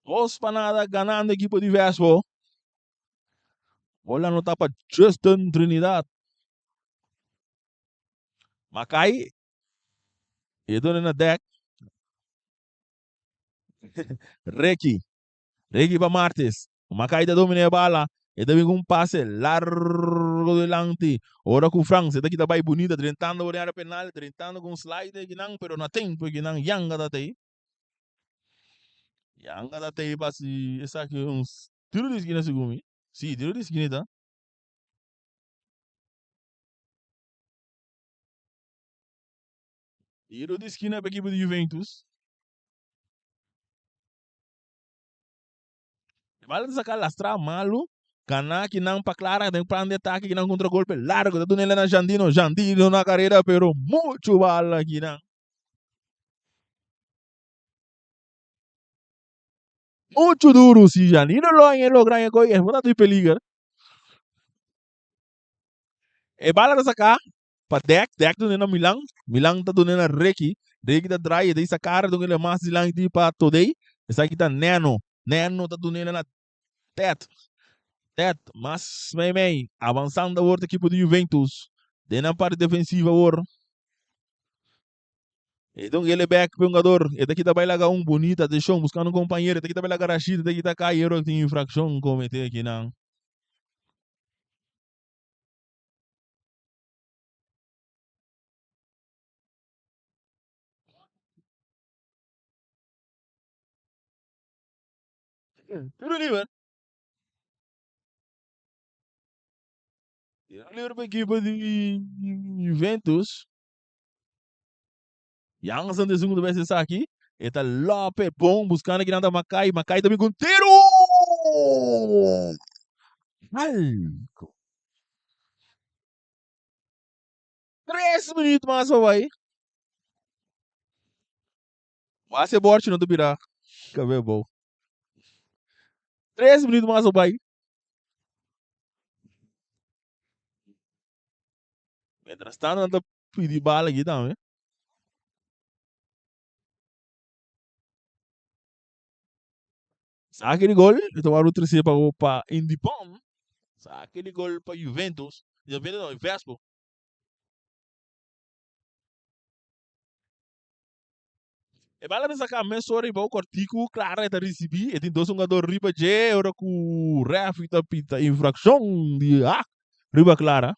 2-0 ganando ekipo di Vespo. Bola anota pa Justin Trinidad. Makai. E done na dek. Ricky. Ricky pa Martes. Makai ta domina e bala. E ta bin ku un pase largo dilanti. Ora ku Frans e ta kita bai bunita drentando por e area penal, drentando ku un slide kinan, pero na tempo kinan Yanga ta tei. Yanga ta tei pa si esaki un tiro di skina segun mi. Si, tiro di skina ta. Tiro di skina pa ekipo di Juventus. Bala ta saca lastra malo. Gana kinan pa Clara den plan di atake kinan contra golpe largo ta dunele na Jandino. Jandino na carrera pero mucho bala kinan. Mucho duro si Jandino lo haña logra haña koy es bo ta di peliger. E bala ta saca pa Dek, Dek ta dune na Milan, Milan ta dune na Ricky, Ricky ta draai e ta isa cara dune mas dilanti pa Todey, esaki ta Neno, Neno ta dune na Ted, Ted mas mei mei, avansando awor ta ekipo di Juventus, den nan parti defensivo awor. E ta un gele bek pe hungador, e ta kita bai laga un bunita atenshon buskando un kompañero, e ta kita bai laga Rashid, e ta kita kai ero tin infrakshon komete akinan. Tiro liber. Tiro liber pa ekipo di Juventus. Jansen ta esun ku ta bes esaki. E ta lope bon buskando kinan ta Makai. Makai ta bin ku un tiru! Algo. Tres minuut mas pa bai. Wak e borchi no ta bira kabe abou. Tres minuut mas pa bai. Mientras tanto nan ta pidi bala aki tambe. Saki di gol, e ta wòrdu trese pa pa Indipom. Saki di gol pa Juventus. Juventus no, Vespo. E bala ta saka mesora riba un kòrtiku, Clara e ta risibí, e tin dos hungador riba dje, ora ku rèfri ta pita infrakshon di hak riba Clara.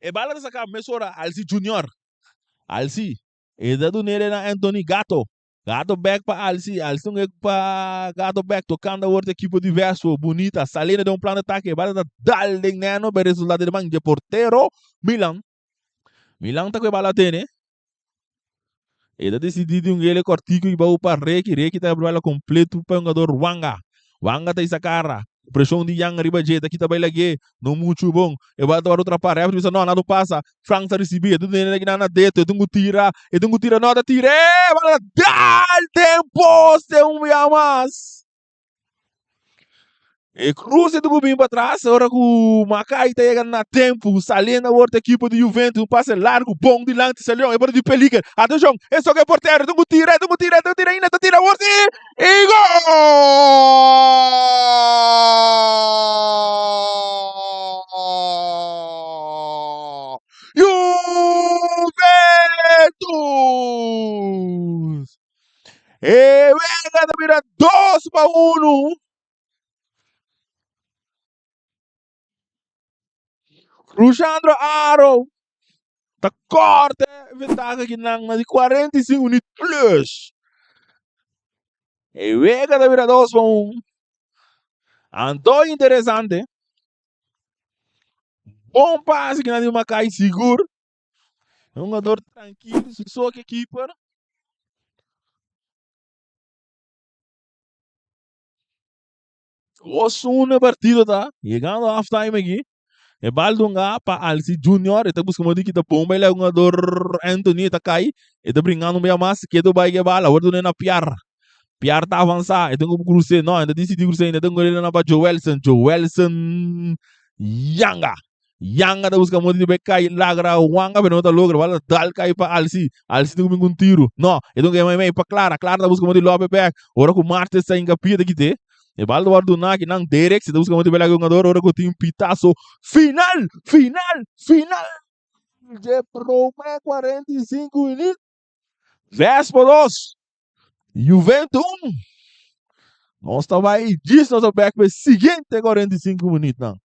E bala ta saka mesora Alci Junior. Alci, e ta dun'e na Anthony Gato. Gato bek pa Alci, Alci un ek pa Gato bek, tocando awor ta equipo di Vespo, bunita, saliendo den un plan de ataque, bala ta dal den Neno, pero resultado den man dje portero Milan. Milan ta cu e bala tene. E ta decidi di un gele cortico y bou pa Reki, Reki ta abri bala completo pa e hungador Wanga. Wanga ta isa cara, presion di Yang riba dje, ta kita bay lag'e, no mucho bon. E bala ta worde trapa, referee bisa no, nada pasa. Frank ta ricibi, e ta tene na na dedo, e tin cu tira, e tin cu tira, no ta tira, e bala ta dal den poste un bia mas. E cruce tin cu bin patras, ora cu Makai ta yega na tempo, saliendo awor ta equipo di Juventus, un pase largo, bon dilanti, salió, e bala di peliger, atencion, e soca e portero, e tin cu tira, e tin cu tira, e tin cu tira ainda, ta tira awor si, y gol! Juventus! E wega ta bira 2-1. Rushandro Aro ta korte ventaha ki nan na di 45 minuut plus. E wega ta bira 2-1. Anto interesante. Bon pase ki nan di Makai sigur. Un jugador tranquilo, su soke keeper. 2-1 e partido ta. Llegando half time aki. E bal dunga pa Alci Junior. E ta busca modo di kita bomba. E jugador Anthony e ta cai. E ta bringando un bia mas. Kedo bai ke bala. Awor dune na Piar. Piar ta avansa. E ten ku cruce. No, e ta decidi cruce ainda. E ta ngore na pa Joelson. Joelson Yanga. Yanga ta busca modo di bai cai lagra Wanga pero no ta logra. Bala dal cai pa Alci. Alci ta cuminsa un tiro. No, e ta un mei pa Clara. Clara ta busca modo di lope back. Ora cu Martes ta hinca pia ta kite. E bala ta worde duna aki nan Derek. Si ta busca modo di bai laga hungador. Ora cu tin pitazo final, final, final. Dje prome 45 minuut. Vespo 2, Juventus 1. Nos ta bai djis nos ta back pa e siguiente 45 minuutnan.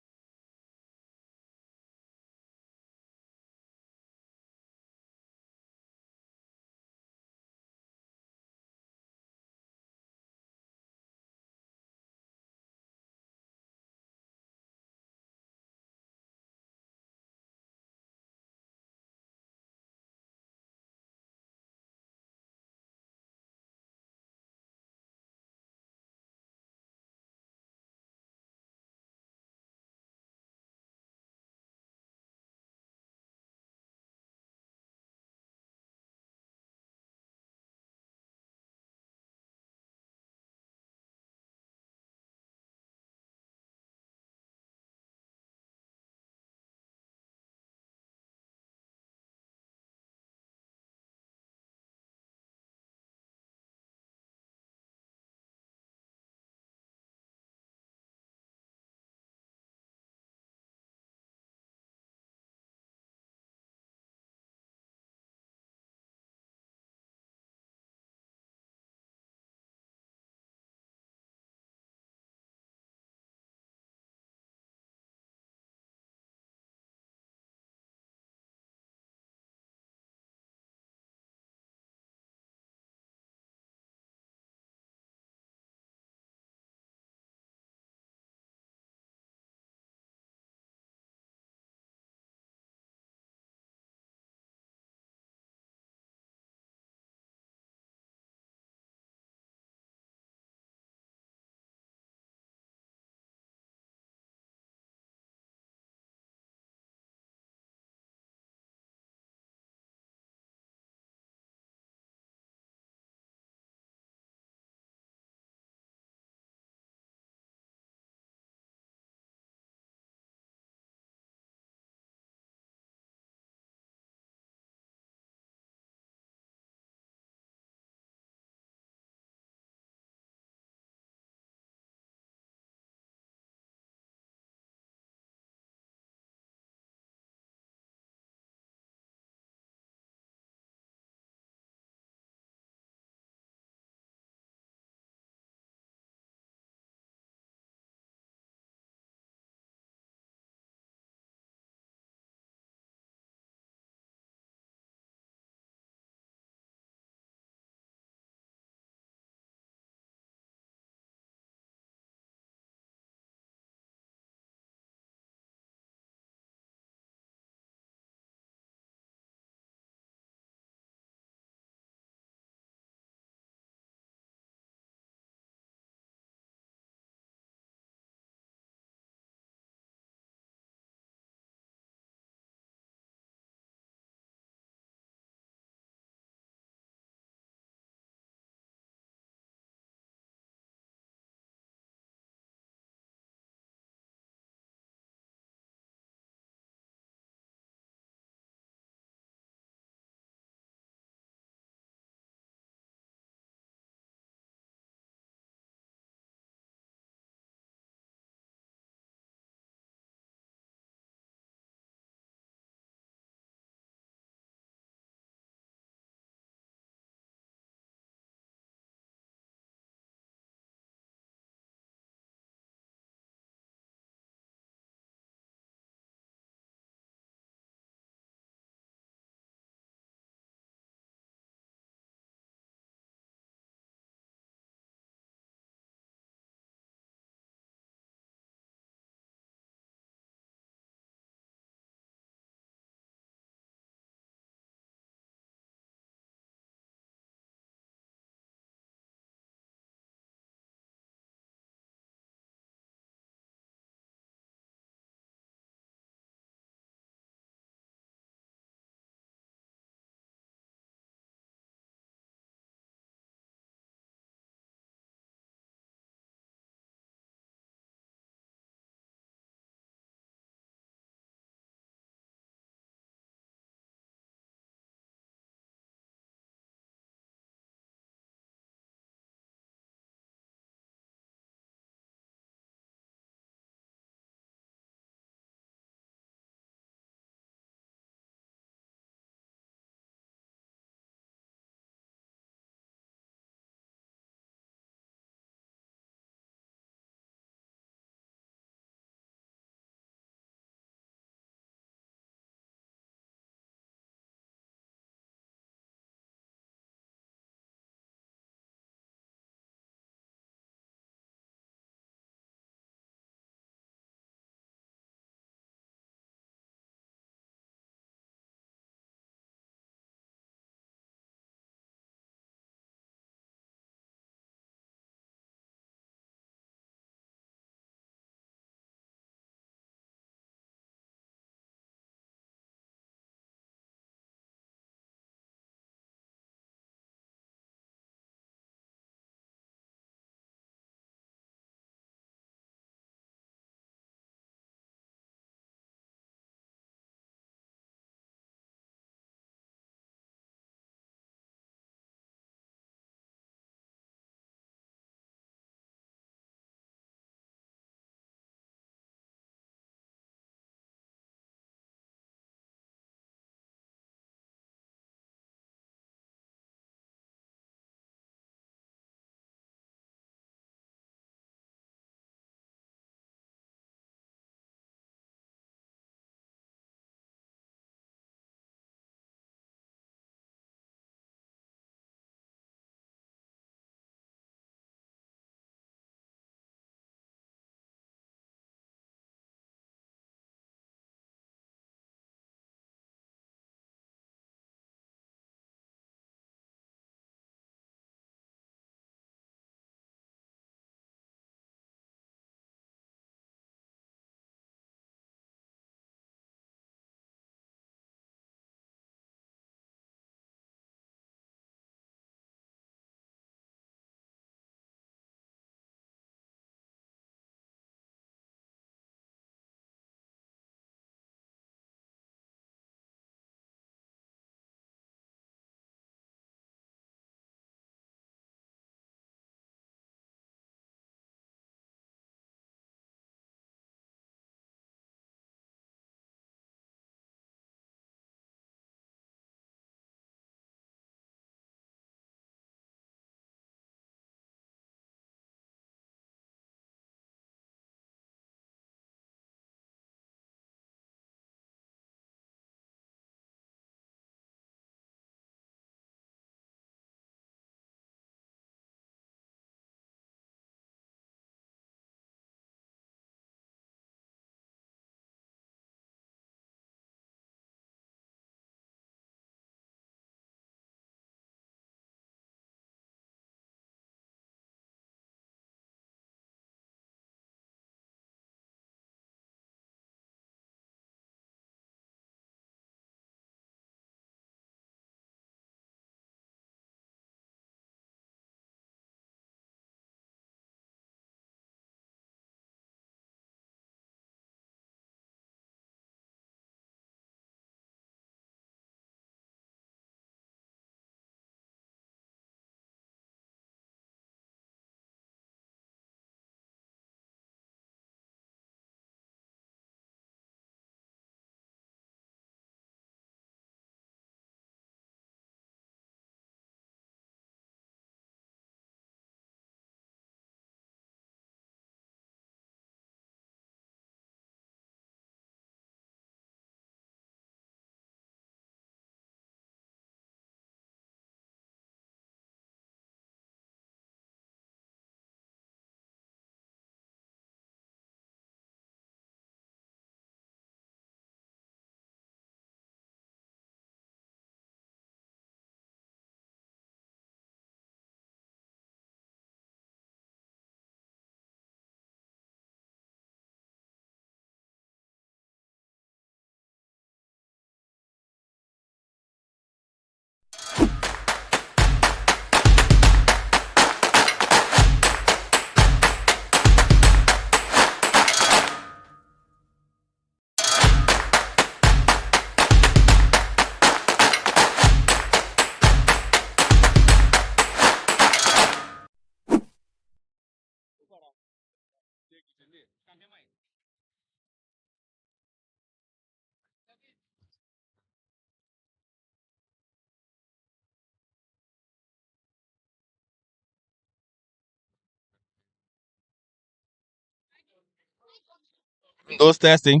Dos testing.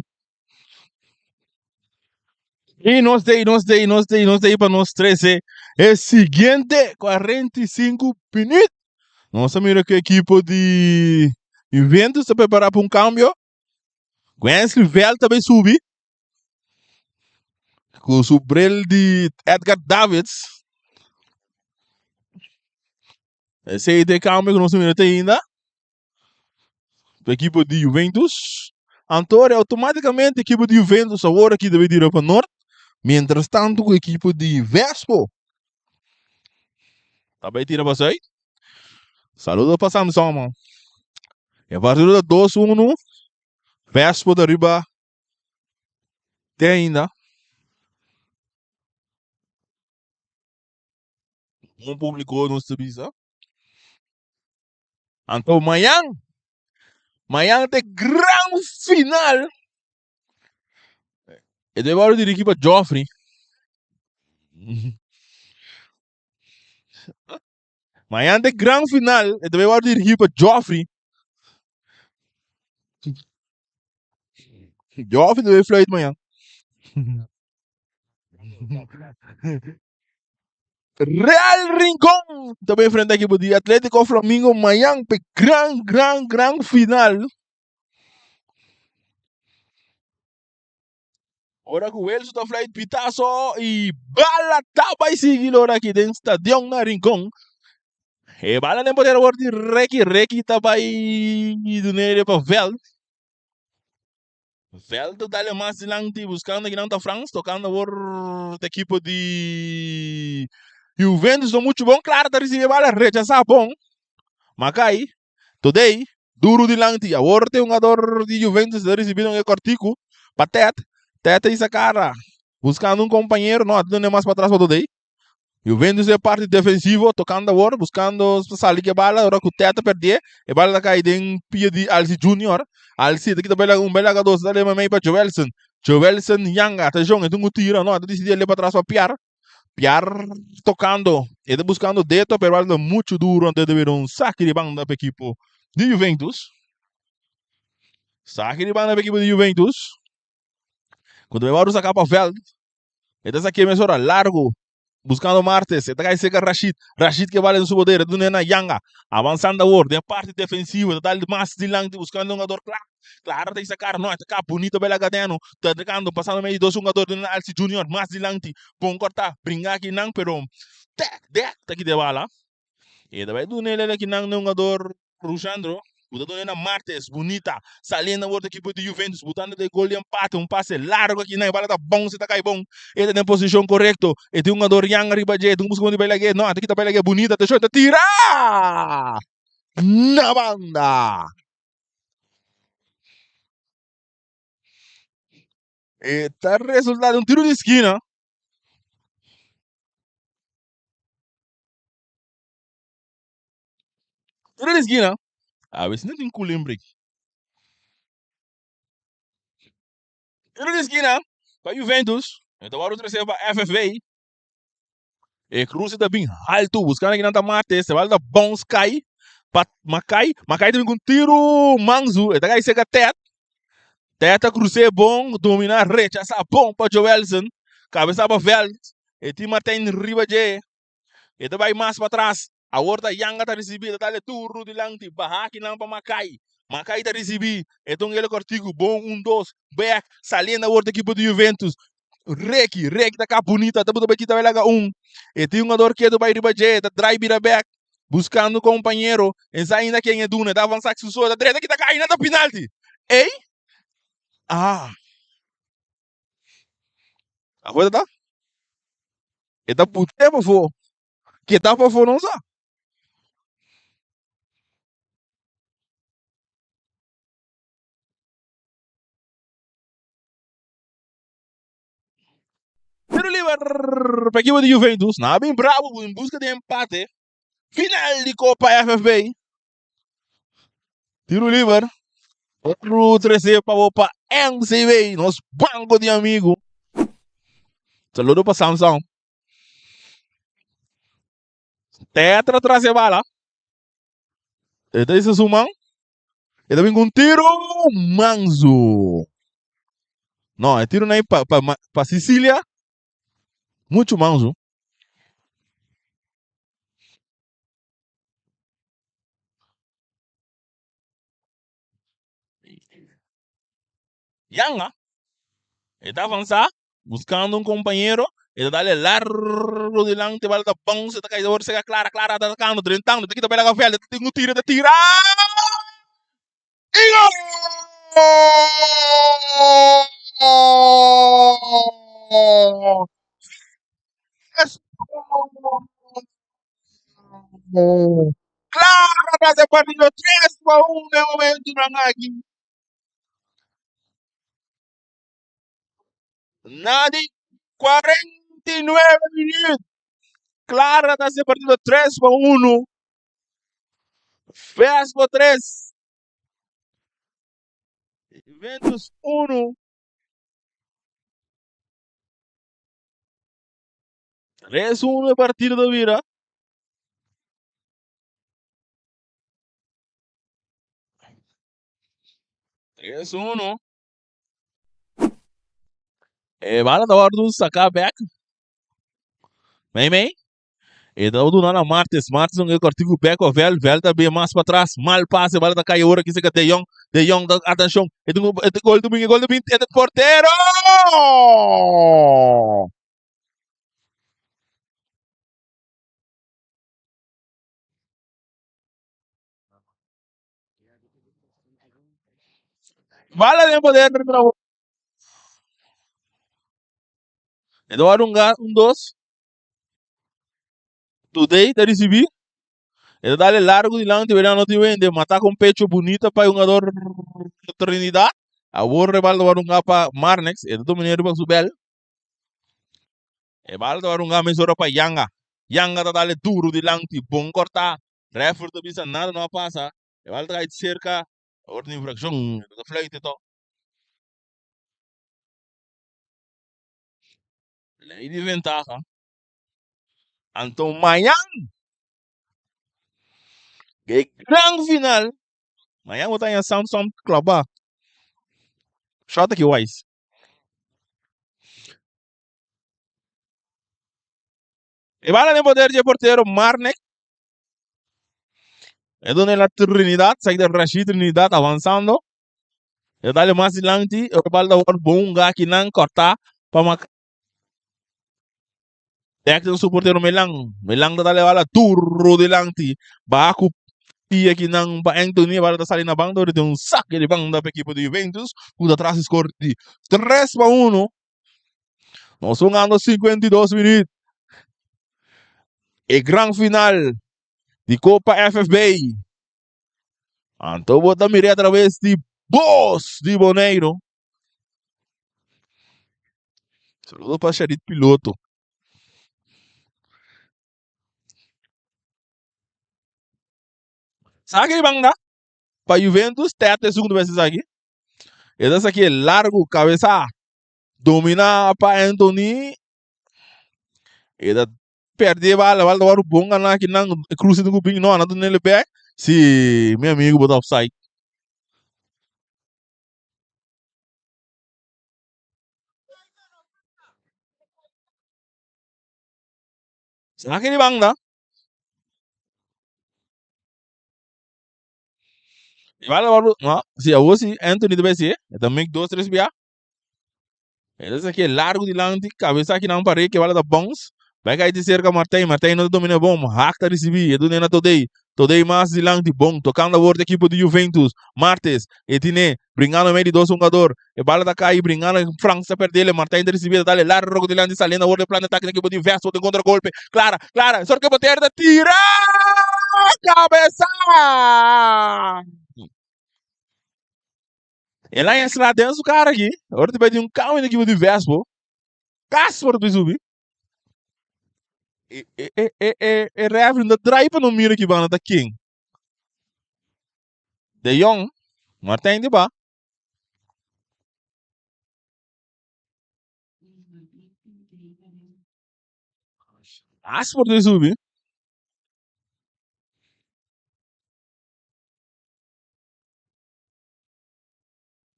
Y nos dei, nos dei, nos dei, nos dei pa nos trece e siguiente 45 minuut. Nos a mira cu equipo di Juventus ta prepara pa un cambio. Wesley Veld ta bay subi cu su bril di Edgar Davids. Esey ta e cambio cu nos a mira te ainda. Pa equipo di Juventus. Anto automaticamente equipo di Juventus awor aki debe tira pa Noord. Mientras tanto cu equipo di Vespo ta bay tira pa Zuid. Saludo pa Samson man. E partido ta 2-1. Vespo ta riba te ainda. Bon publico nos ta bisa. Anto mañan, mañan ta e gran final. E debe wòrdu dirigí pa Joffrey. Mañan ta e gran final, e debe wòrdu dirigí pa Joffrey. Joffrey debe fluit mañan. Real Rincon ta bay enfrenta ekipo di Atletico Flamingo mañan pe gran gran gran final. Ora ku Wilson ta fluit pitazo y bala ta bay sigui lora aki den stadion na Rincon. E bala den poder awor di Reki, Reki ta bay dunere pa veld. Veld ta dale mas dilanti buscando kinan ta Frans tocando awor ta equipo di Juventus no mucho bon Clara ta recibi e bala rechasa bon Makai Today duro dilanti awor ta e hungador di Juventus ta recibi un e cortico pa Ted Ted ta hisa cara buscando un compañero no a dune mas patras pa Today. Juventus e parti defensivo tocando awor, buscando pa sali cu e bala, ora cu Tete perdie, e bala ta cay den pia di Alci Junior. Alci ta kita bela un bela dos, ta lema mey pa Joelson. Joelson Yanga, atencion, e tin cu tira, no, e ta dicidi e pa atras pa Piar. Piar tocando, e ta buscando Deto, pero bala ta mucho duro, anto e ta bira un saki di banda pa ekipo di Juventus. Saki di banda pa ekipo di Juventus. Cu ta bay wòrdu saca pa veld. E ta saqué mesora largo. Buscando Martes. E ta cai cerca Rashid. Rashid ke bala den su poder. E ta duna na Yanga. Avanzando awor den parti defensivo. E ta dal mas dilanti buscando un hungador kla. Clara ta hisa cara. No, e ta ka bunito bela Gadeno. Ta atacando pasando medio dos hungador. Duna na Alci Junior. Mas dilanti. Bon corta. Bringa aki nan pero Dek! Dek! Ta kita e bala. E ta bai duna el aki nan na hungador Rushandro. Bu ta duna na Martes, bunita. Saliendo awor ta ekipo di Juventus, butando de gol di empate, un pase largo aki nan, e bala ta bounce, ta kai bon. E ta den posicion corecto. E tin hungador Yang ariba dje, e tin busca di bai lag'e. No, ta kita bai lag'e bunita, atencion, ta tira! Na banda! E ta resulta den un tiro di skina. Tiro di skina. A ver si no tin cooling break. Tiro di skina pa Juventus. E ta wòrdu trese pa FFV. E cruce ta bin haltu. Buscando kinan ta Martes. E bal ta bounce kai pa Makai. Makai ta bin ku un tiro mansu. E ta kai seka Ted. Ted ta cruce bon. Domina rechasa bon pa Joelson. Kabesa pa veld. E tin Martijn riba dje. E ta bai mas patras. Awor ta Yanga ta risibí. E ta dal e duru dilanti. Baha akinan pa Makai. Makai ta risibí. E ta un gele kòrtiku. Bon un dos. Bèk. Saliendo awor ta ekipo di Juventus. Reki. Reki ta kap bunita. Ta buta bai kita bai laga un. E tin hungador ketu bai riba dje. E ta drai bira bèk. Buskando kompañero. E sa ainda ken e duna. E ta avansá ku su so. E ta drenta kita kai. Nan ta pinalti. Ey! Ah! Afuera ta? E ta put'é pafó. Ke ta pafó no sa. Tiro liber pa ekipo di Juventus. Nan a bin bravo en buska di empate. Final di Copa FFB. Tiro liber. Otro trese pa bo pa NCB, nos banco di amigo. Saludo pa Samsung. Tetra tras e bala. E ta isa su man. E ta bin ku un tiro manso. No, e tiro nai pa, pa, pa Sicilia. Mucho manso. Yanga. E ta avansa buscando un compañero. E ta dale largo dilanti. Bala ta bounce. E ta cay over cerca Clara. Clara ta atacando. Drentando. Ta kita bela veld. E ta tin un tiro. E ta tira. Y gol! Clara ta hace partido 3-1 den momentonan aki. Na di 49 minuut. Clara ta hace partido 3-1. Vespo 3. Juventus 1. 3-1 e partido ta bira. 3-1. E bala ta wòrdu saká bèk. Mei mei. E ta duna na Martes. Martes un kòrtiku bèk pa Vèl. Vèl ta bin mas patras. Mal pase. Bala ta kai ora ki seka De Jong. De Jong ta atenshon. E tin e gol ta bin e gol ta bin. E ta portero! Bala den poder E ta wòrdu un dos. Today ta ricibi. E ta dale largo dilanti pero no tin wende. Mata con pecho bunita pa e hungador Trinidad. Awor e bal ta wòrdu hunga pa Marnix. E ta domina riba su bel. E bal ta wòrdu hunga mesora pa Yanga. Yanga ta dale duro dilanti. Bon corta. Referee ta bisa nada no a pasa. E bal ta kai cerca. Awor tin infraccion. E ta fluit to. Ley di ventaha. Anto mañan e gran final. Mañan bo ta haña Samsung klaba. Shot aki wise. E bala den poder dje portero Marnek. E duna la Trinidad, sai de Rashid Trinidad avanzando. E dale mas dilanti, e bal ta word bon hunga akinan korta pa mak Dek den su portero Melan. Melan ta dale bala duro dilanti. Baha ku pia akinan pa Anthony. E bala ta sali na banda ora tin un sake di banda pa ekipo di Juventus ku ta tras di skor di 3-1. Nos hungando 52 minuut. E gran final di Copa FFB. Anto bo ta mira atraves di Bos di Boneiru. Saludo pa Sharit Piloto. Sa ki banda pa Juventus tete segundo vez esaki. E ta saki largo cabeza domina pa Anthony. E ta Perde e bala, bala ta wòrdu bon ganá akinan, e kruse tin ku bin, no, nan ta nele bèk, si mi amigu bo ta offside. Saki di banda. E bala wòrdu, no, si awor si Anthony ta bai hasié, e ta make dos tres bia. Entonces aki e largo dilanti, cabeza aki nan pared ke bala ta bounce. Bai kai di cerca Martijn, Martijn no ta domina bon, Haak ta ricibi, e duna na Todey. Todey mas dilanti, bon, tocando awor di equipo di Juventus. Martes, e tine, bringando mei di dos hungador. E bala ta kai, bringando, Franks ta perdele, Martijn ta ricibi, ta dale largo dilanti, saliendo awor di plan di atake di equipo di Juventus, den contragolpe. Clara, Clara, sor ke boter ta tira! Cabeza! El a entra den su kara aki. Ora ti bai tin un cambio den equipo di Vespo. Casper ta subi. E, e, e, e, e, e referee no ta draai pa no mira ki banda ta ken. De Jong. Martijn di ba. As por di subi.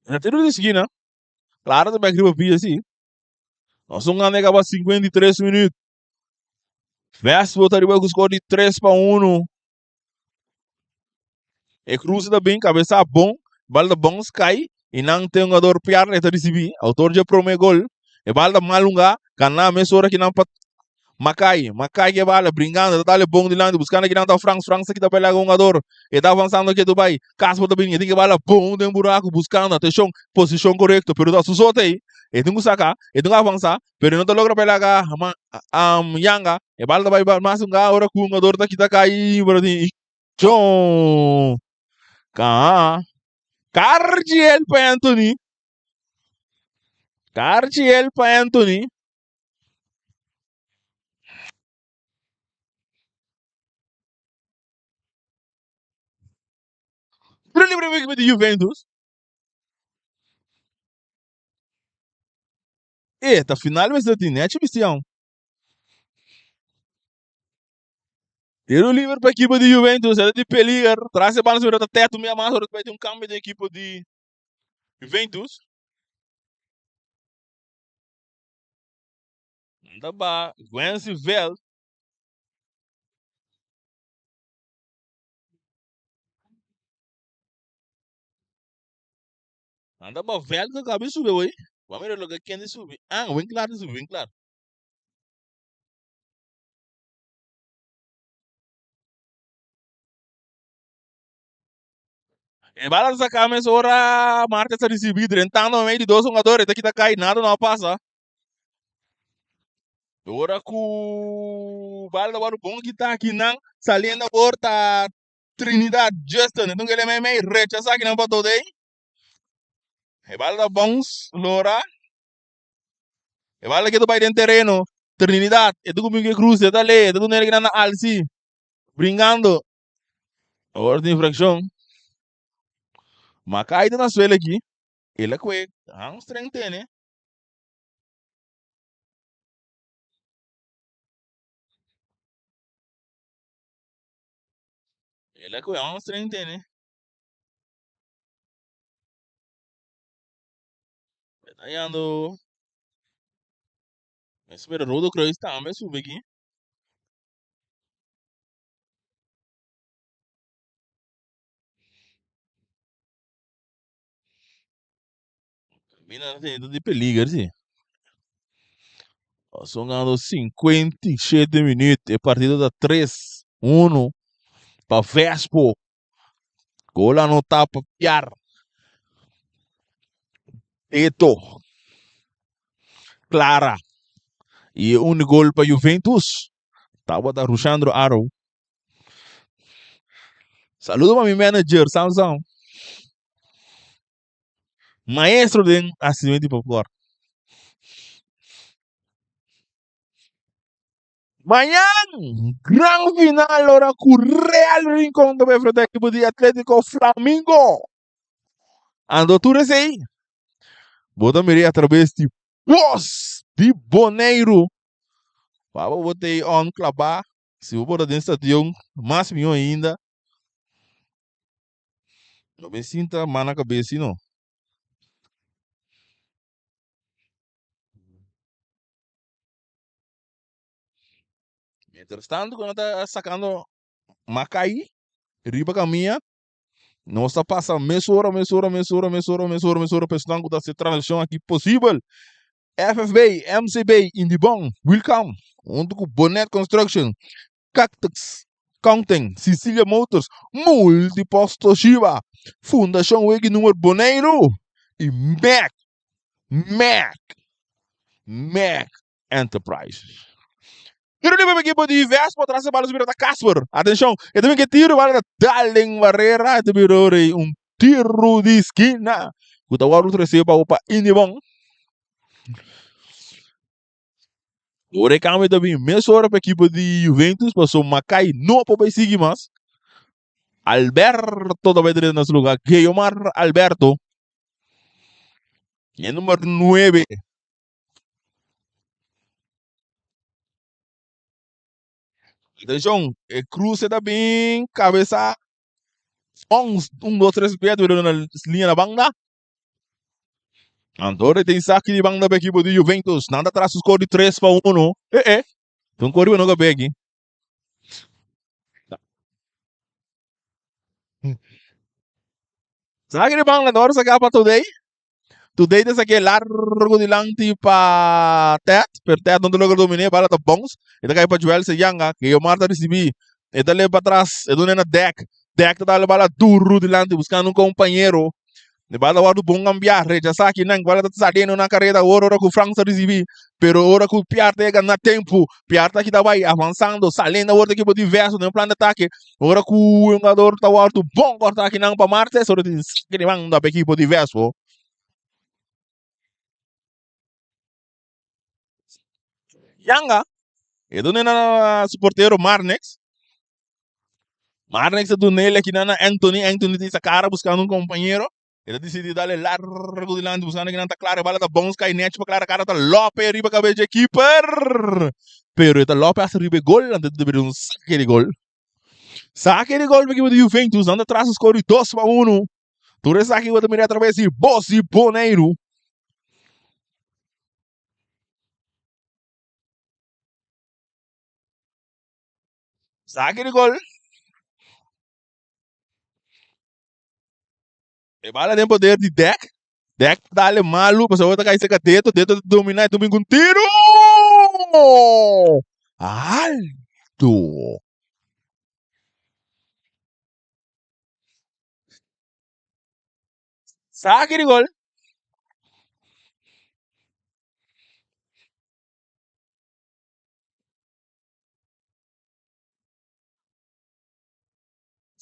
Na tiro di skina. Clara ta bek riba pia si. Nos un gana kaba 53 minuut. Vespo ta riba ku score di 3 pa 1. E cruce ta bin cabeza bon. Bal ta bon sky. Y nan ten jugador Piar ta ricibi. Autor dje prome gol. E bal ta mal hunga. Gana mesora ki nan pa Makai, Makai ke bala, bringando, ta dale bon dilanti, buscando kinan ta Frans, Frans ta kita pelea ku hungador, e ta avanzando ke Dubai, Casper ta bini, e tin ke bala bon den buraku, buscando, atencion, posicion corecto, pero ta su sote ei, e tin ku saca, e tin ku avanza, pero e no ta logra pelea ka ma, um, Yanga, e bala ta bai mas hunga ora ku hungador ta kita kai, pero tin John, ka, Cargiel pa Anthony, Cargiel pa Anthony. Tiro libre pa ekipo di Juventus. E ta final mester tin nechi bistian. Tiro libre pa ekipo di Juventus. Era di peliger. Tras e bala sobre ta teto mi mas ora tin un cambio den ekipo di Juventus. Nan ta ba Gwency Veld. Nan ta ba Veld ku kabi subi wey. Bo a mira loke ken di subi. Ah, Winklar di subi, Winklar. E bala ta saka mesora Martes a risibi drentando meimei di dos hungador e ta kita kai nada no a pasa. Ora ku bala ta wòrdu bon kitá akinan saliendo awor ta Trinidad Justin e tin meimei rechasá akinan pa Todey. E bala ta bounce lora e bala ke ta bai den tereno Trinidad e ta kuminsá cruza e ta lei e ta duna akinan na alsi bringando. Awor tin infraccion. Makai ta na suelo aki. El a kue hamstring tene. El a kue hamstring tene. E ta yando. Mi spera Rodo Kruis tambe subi aki. Mina ta di peliger si. Songando 57 minuut. E partido ta 3-1 pa Vespo. Gol anotá pa Piar. Eto. Clara. Y e único gol pa Juventus. Tabata Rushandro Aro. Saludo pa mi manager, Samson. Maestro den haciendo di popcorn. Mañan, gran final ora ku Real Rincon ta bai enfrenta ekipo di Atletico Flamingo. Ando tur esei, bo ta mira atraves di Bos di Boneiru. Pa bo tei on klabá, si bo por ta den stadion, mas mihó ainda. No bin sinta man na kabes si no. Mientras tanto ku nan ta sakando Makai riba kaminda, nos ta pasa mesora, mesora, mesora, mesora, mesora, mesora pa esnan ku ta hasi transakshon aki posibel. FFB, MCB, Indibon, Wilcom, huntu ku Bonet Construction, Cactus Counting, Cecilia Motors, Multipost Toshiba, Fundashon Wegi Nummer Boneiru i Mac, Mac, Mac Enterprises. Tiro libre pa ekipo di Vespo, tras e bala su bira ta Casper. Atenshon, e ta bin ke tiro, bala ta dal den barera, e ta bira ora un tiro di skina ku ta wòrdu trese pa pa Indibon. Ora e kambio ta bin mesora pa ekipo di Juventus, pasobra Makai no por bai sigui mas. Alberto ta bai drenta na su lugar. Guiomar Alberto. E number 9. Atención, e cruce ta bin cabeza. 1, 2, 3, 4, na linha na banda. Anto tin saki di banda pa ekipo di Juventus. Nan ta tras su score di 3 pa 1. Eh eh. Tun kori no ka peki. Saki di banda no saka pa Today. Today ta saki largo dilanti pa Ted. Pero Ted no ta logra dominé. Bala ta bounce. E ta kai pa Joel Seyanga. Guiomar ta risibi. E ta leba patras. E duna na Deck. Deck ta dale bala duro dilanti buscando un compañero. E bala ta wòrdu bon kambiá. Rechasá kinan. Bala ta saliendo na kareda awor ora ku Frans ta risibí. Pero ora ku Piar ta yega na tempu. Piar ta kita bai avansando, saliendo awor ta ekipo di Verso den plan di atake. Ora ku e hungador ta wòrdu bon kòrtá kinan pa Martes, ora tin saki di banda pa ekipo di Verso. Yanga, e duna na su portero Marnix. Marnix a duna el aki na Anthony. Anthony tin sa cara buscando un compañero. E ta decidi dale largo dilanti buscando kinan ta Clara. E bala ta bounce cay nechi pa Clara. Clara ta lope riba cabeza dje keeper. Pero e ta lope hasta riba e gol. Anto ta bira un saque di gol. Saque di gol pa ekipo di Juventus. Nan ta tras score di 2-1. Tur esaki bo ta mira atraves di Bos di Boneiru. Saki di gol. E bala den poder di Dek. Dek dale malu, pasobra ta kai seka Deto. Deto ta domina y ta bin ku un tiro. Alto. Saki di gol.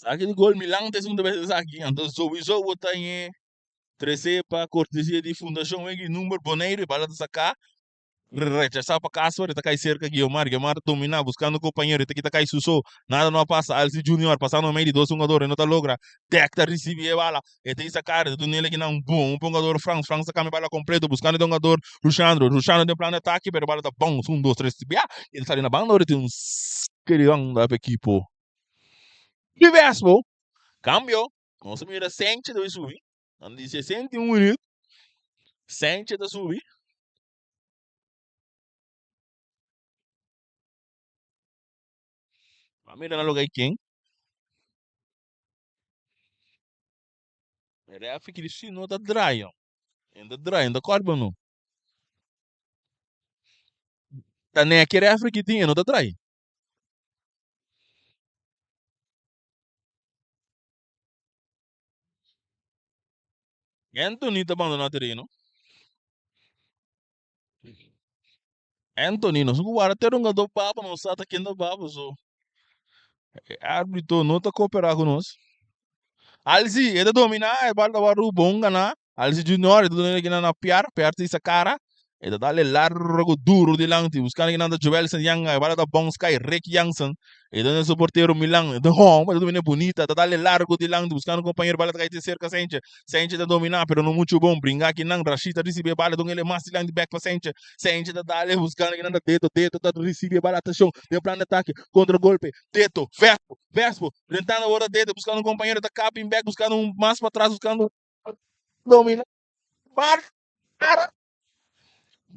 Saki di gol Milan ta esun ta bes esaki. Anto sowieso bo ta ñe trese pa kortesia di Fundashon Wiki Number Boneiru e bala ta saka. Rechasá pa Casper, e ta kai serka Guiomar. Guiomar ta dominá, buskando kompañero. E ta kita kai su so. Nada no a pasa. Alci Junior pasando mei di dos hungador, e no ta logra. Deck ta risibí e bala. E ta isa kara, e ta dun'el akinan un bon pa hungador Frans. Frans ta kambia bala kompleto, buskando e hungador Rushandro. Rushandro den plan di atake, pero e bala ta bounce. Un, dos, tres, bia! E ta sali na banda ora e tin un sake di banda pa ekipo di Vespo. Kambio, nos a mira Senche ta bai subi. Nan di 61 minuut, Senche ta subi. A mira na lugar ken. Ref ki si no ta draai. En ta draai, en ta korba no. Ta neke ref ki tin, en no ta draai. Anthony ta bandona tereno. Anthony, nos ku guarda ter un gado baba, nos sa ta ken ta baba, so e arbitro no ta koopera ku nos. Alsi, e ta domina, e bal ta wòrdu bon ganá. Alsi Junior, e ta duna kinan na Piar, Piar ta hisa kara, e ta dale largu duru dilanti, buskando kinan ta Joelson Yanga, e bala ta bounce kai Rick Jansen, e ta duna su portero Milan, e ta home, e ta domina bunita, ta dale largu dilanti, buskando kompañero, bala ta kai te serka Senche, Senche ta domina, pero no muchu bon, bringa kinan, Rashid ta risibi e bala, dun ele mas dilanti bek pa Senche, Senche ta dale, buskando kinan ta Deto, Deto ta risibi e bala, atenshon, den plan di atake, kontra golpe, Deto, Vespo, Vespo, drentando awor ta Deto, buskando un kompañero, ta kapin bek, buskando un mas patras, buskando domina, bar.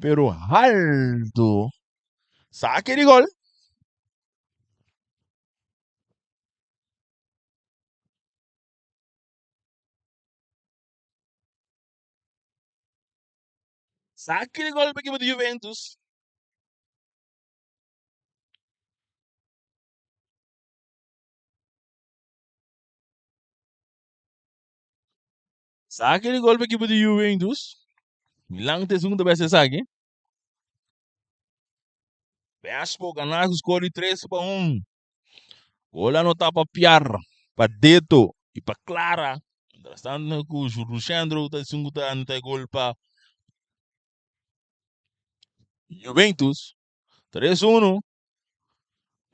Pero alto. Saque di gol. Saque di gol pa equipo di Juventus. Saque di gol pa equipo di Juventus. Milan ta esun ta bes esaki. Vespo gana ku score di 3-1. Gol anotá pa Piar, pa Deto i pa Clara. Mientras tanto ku Rushendro ta esun ku ta anota e gol pa Juventus. 3-1.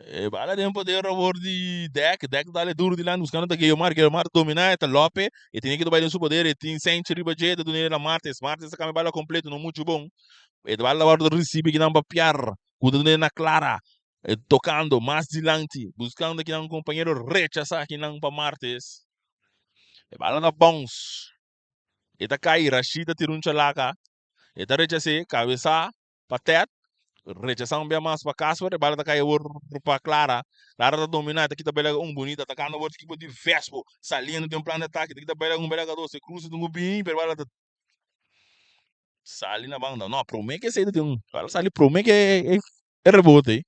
E bala den poder awor di Dek. Dek ta dale duro dilanti buscando ta Guiomar. Guiomar ta domina, e ta Lope. E tene ki ta bai den su poder. E tin Senchi riba dje, e ta dun'e na Martes. Martes ta cambia bala completo, no mucho bon. E bala awor ta ricibi kinan pa Piar, cu ta dun'e na Clara. E tocando mas dilanti, buscando kinan un compañero, rechasa kinan pa Martes. E bala ta bounce. E ta cay, Rashid ta tira un chalaca. E ta rechas'e, cabeza pa Ted, rechasá un bia mas pa Casper, e bala ta kai awor pa Clara, Clara ta dominá, ta kita bela un bunita, atakando awor ekipo di Vespo, saliendo den plan di atake, ta kita bela un bela dos, e cruza ta un bin, pero e bala ta sali na banda, no, prome ke esei ta tin un, bala sali prome ke e rebote.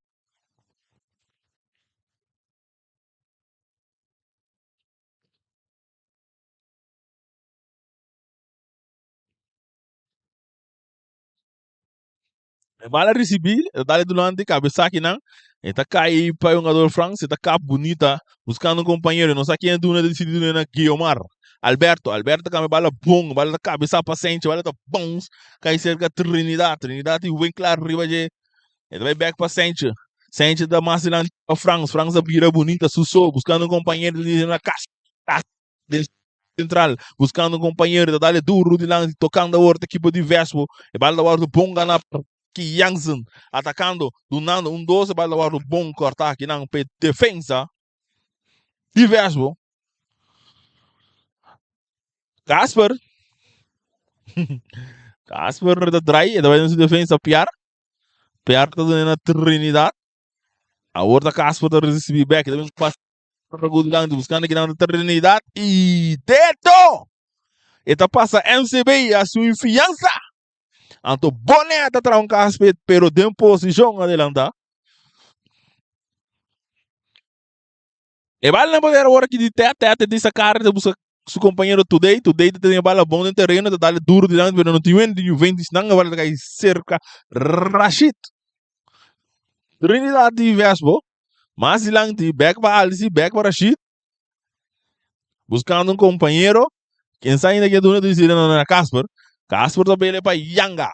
E bala ricibi, e ta dale durante cabeza akinan. E ta cay pa e hungador Frans, e ta kap bunita, buscando un compañero. No sa ken duna, e ta dicidi duna na Guiomar. Alberto, Alberto ta cambia bala bon, bala ta cabeza pa Sencho, bala ta bounce, cay cerca Trinidad. Trinidad tin Winklar riba dje. E ta bay back pa Sencho. Sencho ta mas dilanti pa Frans, Frans ta bira bunita su so, buscando un compañero, ta dicidi na Cas, Cas. Den central, buscando un compañero, ta dale duro dilanti, tocando awor ta equipo di Vespo. E bal ta wordo bon gana pa Ki Jansen, atacando, dunando un dos, e bal ta wordo bon corta akinan pa e defensa di Vespo. Casper, Casper ta draai, e ta bai den su defensa, Piar. Piar ta duna na Trinidad. Awor ta Casper ta recibi back, ta bin pas Dilanti buscando kinan ta Trinidad y Teto. E ta pasa MCB a su infianza. Anto Bonet ta traha un caspe, pero den posicion adelanta. E bala na poder awor aki di Tet, Tet di sacar, ta busca su compañero Today, Today ta tene bala bon den terreno, ta dale duro dilanti, pero no tin wen di Juventus nan, e bala ta cay cerca Rashid. Trinidad di Vespo. Mas dilanti, bek pa Alci, bek pa Rashid. Buscando un compañero. Ken sa ainda ke duna di na Casper. Casper ta pele pa Yanga.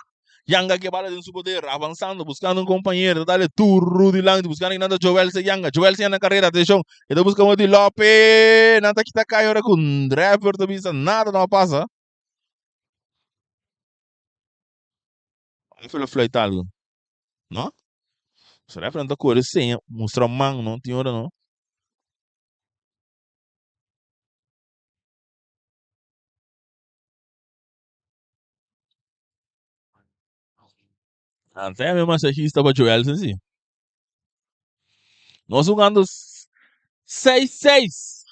Yanga ke bala den su poder, avanzando, buscando un compañero. Ta dale duro dilanti, buscando kinan ta Joel se Yanga. Joel se na carrera, atención. E ta busca Moti Lope. Nan ta kita kai ora ku refer ta bisa nada no a pasa. Refer a fluit algo. No? So referee ta kore seña, mustra man, no tin ora no. Ante mi masajista pa Joelson si. Nos jugando 6-6.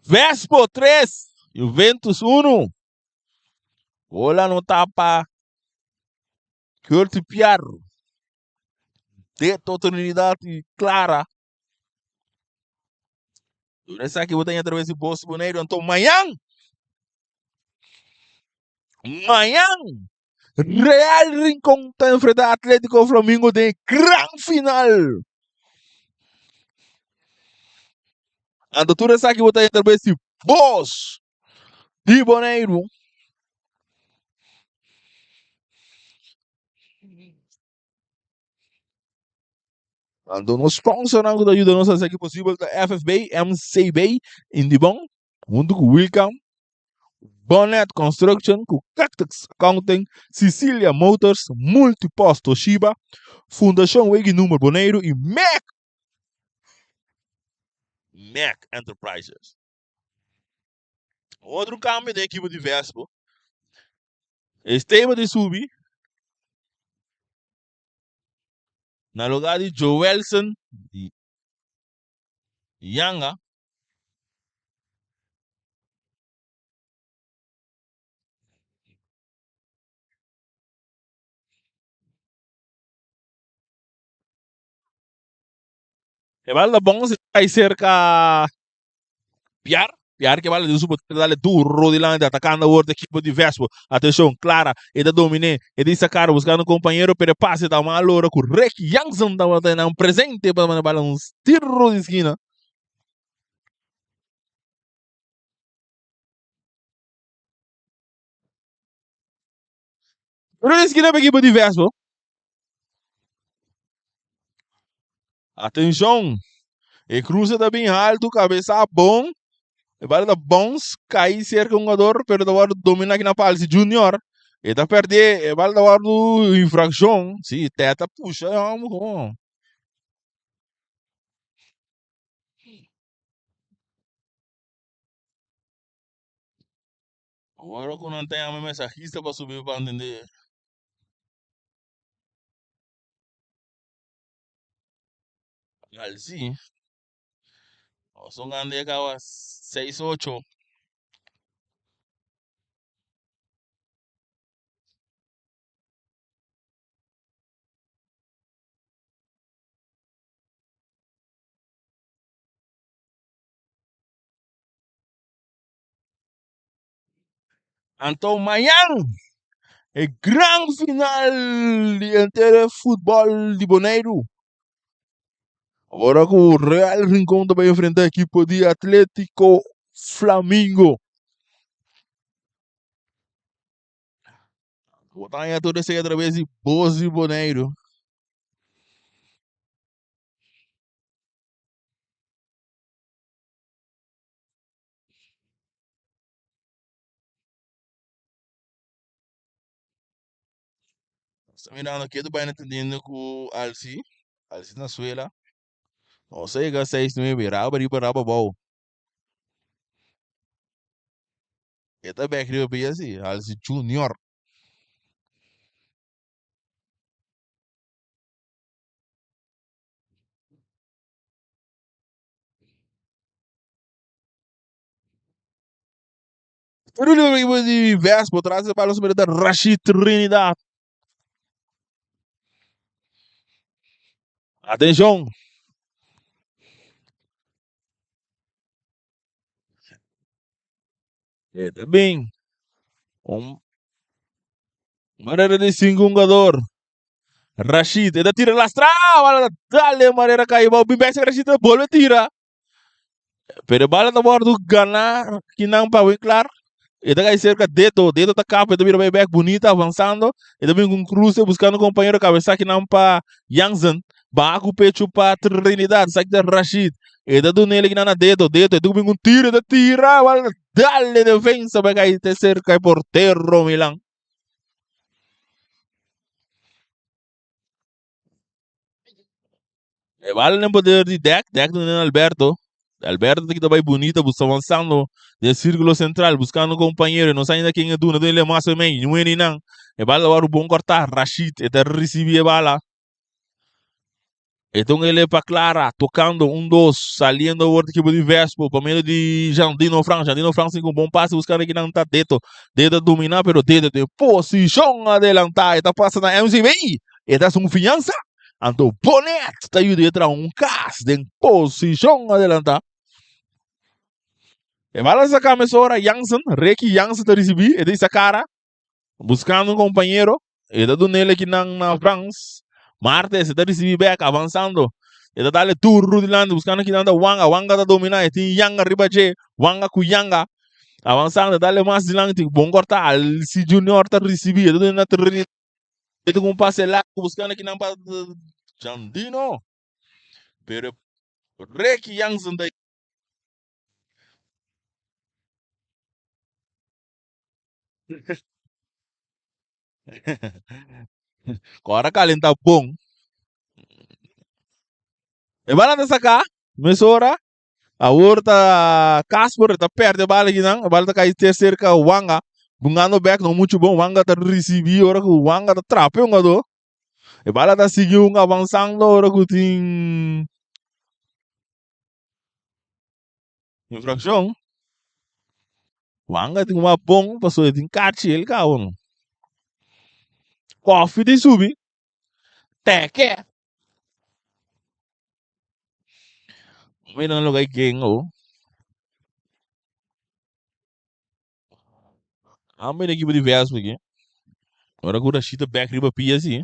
Vespo 3, Juventus 1. Gol anotá pa Curti Piar. Deto Trinidad y Clara. Tur esaki bo ta haña atraves di Bos Boneiru. Anto mañan, mañan, Real Rincon ta enfrenta Atletico Flamingo den e gran final. Anto tur esaki bo ta haña atraves di Bos di Boneiru. Anto nos sponsornan ku ta yuda nos hasi esaki posibel ta FFB, MCB, Indibon, huntu ku Wilcam, Bonnet Construction, ku Cactus Accounting, Sicilia Motors, Multipost Toshiba, Fundashon Wegi Nummer Boneiru i Mac Mac Enterprises. Otro cambio den equipo di Vespo. Esteban di subi na lugar di Joelson di Yanga. E bal ta bon si kai cerca Piar, Piar ke bala den su bote dale duro dilanti atacando awor ta equipo di Vespo. Atencion, Clara, e ta domine, e di sacar buscando un compañero pero e pase ta mal ora cu Rick Jansen tabata nan presente pa manda bala un tiro di esquina. Tiro di esquina pa equipo di Vespo. Atenshon! E cruce ta bin haltu, cabeza bon. E bala ta bounce, cai cerca un jugador, pero ta wordo domina aki na Palsi Junior. E ta perde, e bala ta wordo infraccion. Si, Teta pusha e homber como. Awor cu nan ta yama e mensahista pa subi pa entende. Al sí. Son grande acaba 6-8. Anto mañan e gran final di entero futbol di Boneiru. Ora ku Real Rincon ta bai enfrenta ekipo di Atletico Flamingo. Bo ta haña tur esei atraves di Bos di Boneiru. Sta mirando ketu bai na tendiendo ku Alci. Alci na suela. Nos a yega 6-9, raba riba raba abou. E ta bek riba pia si, Alci Junior. Pero di Vespo tras de bala sobre Rashid Trinidad. Atención. Eta bem. Un manera de cinco jugador. Rashid, eta tira lastra, bala dale manera cae bou. Bin bek Rashid bolbe tira. Pero bala ta wordo gana kinan pa Winklar. E ta cai cerca Deto. Deto ta capa, e ta bira bay back bonita avanzando. E ta bin con cruce buscando compañero cabeza kinan pa Jansen. Baha cu pecho pa Trinidad. Sa kita Rashid. E ta dunele kinan na Deto. Deto e ta bin con tiro, e ta tira. Bala dale defensa bay cai te cerca e portero Milan. E bala den poder di Dek. Dek duna den Alberto. Alberto ta kita bai bonita, busta avanzando den círculo central, buscando compañero. No sa ainda ken e duna. Duna mas mei. Ni ni nan. E bala wòrdu bon cortá. Rashid e ta ricibi e bala. E ta un ele pa Clara, tocando un dos, saliendo awor di equipo di Vespo, pa medio di Jandino Frank. Jandino Frank sin un bon pase buscando aquí nan ta Deto. Deto domina, pero Deto de posicion adelantá. E ta pasa na MCB. E ta un fianza. Anto Bonet ta ayuda e traha un kas den posicion adelantá. E bala saca mesora Jansen, Ricky Jansen ta ricibi, e ta isa cara. Buscando un compañero, e ta dunele ki nan na Frans. Martes, e ta ricibi bek, avanzando. E ta dale duro dilanti, buscando ki nan ta Wanga. Wanga ta domina, e tin Yanga riba dje. Wanga cu Yanga. Avanzando, e dale mas dilanti. Bon corta, Alci Junior ta ricibi. E ta duna na Trinidad. E ta cu un pase largo, buscando ki nan pa Jandino. Pero Ricky Jansen ta. Ora calenta bon. E bala ta saca mesora. Awor ta Casper ta perde bala kinan. E bala ta cai te cerca Wanga. Bungando back no mucho bon. Wanga ta ricibi ora cu Wanga ta trape un jugador. E bala ta sigui un avanzando ora cu tin Infraccion. Wanga tin un bon paso e tin kachi el kaon. Koffie di subi. Teke. Mira lo que ken oh. Amo equipo di Vespa aqui. Ora ku Rashida back riba pia si.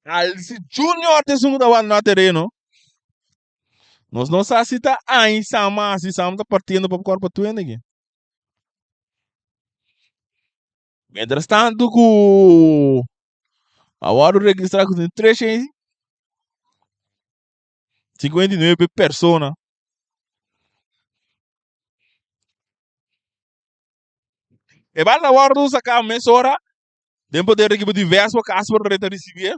Alci Junior ta esun ku ta wak na tereno. Nos no sa si ta ain Sam a hasi. Sam ta partiendo pa kòrp pa tuende aki. Mientras tanto ku a wòrdu registrá ku tin 359 persona. E bala ta wòrdu saká mesora den poder di ekipo di Vespa. Casper ta risibié.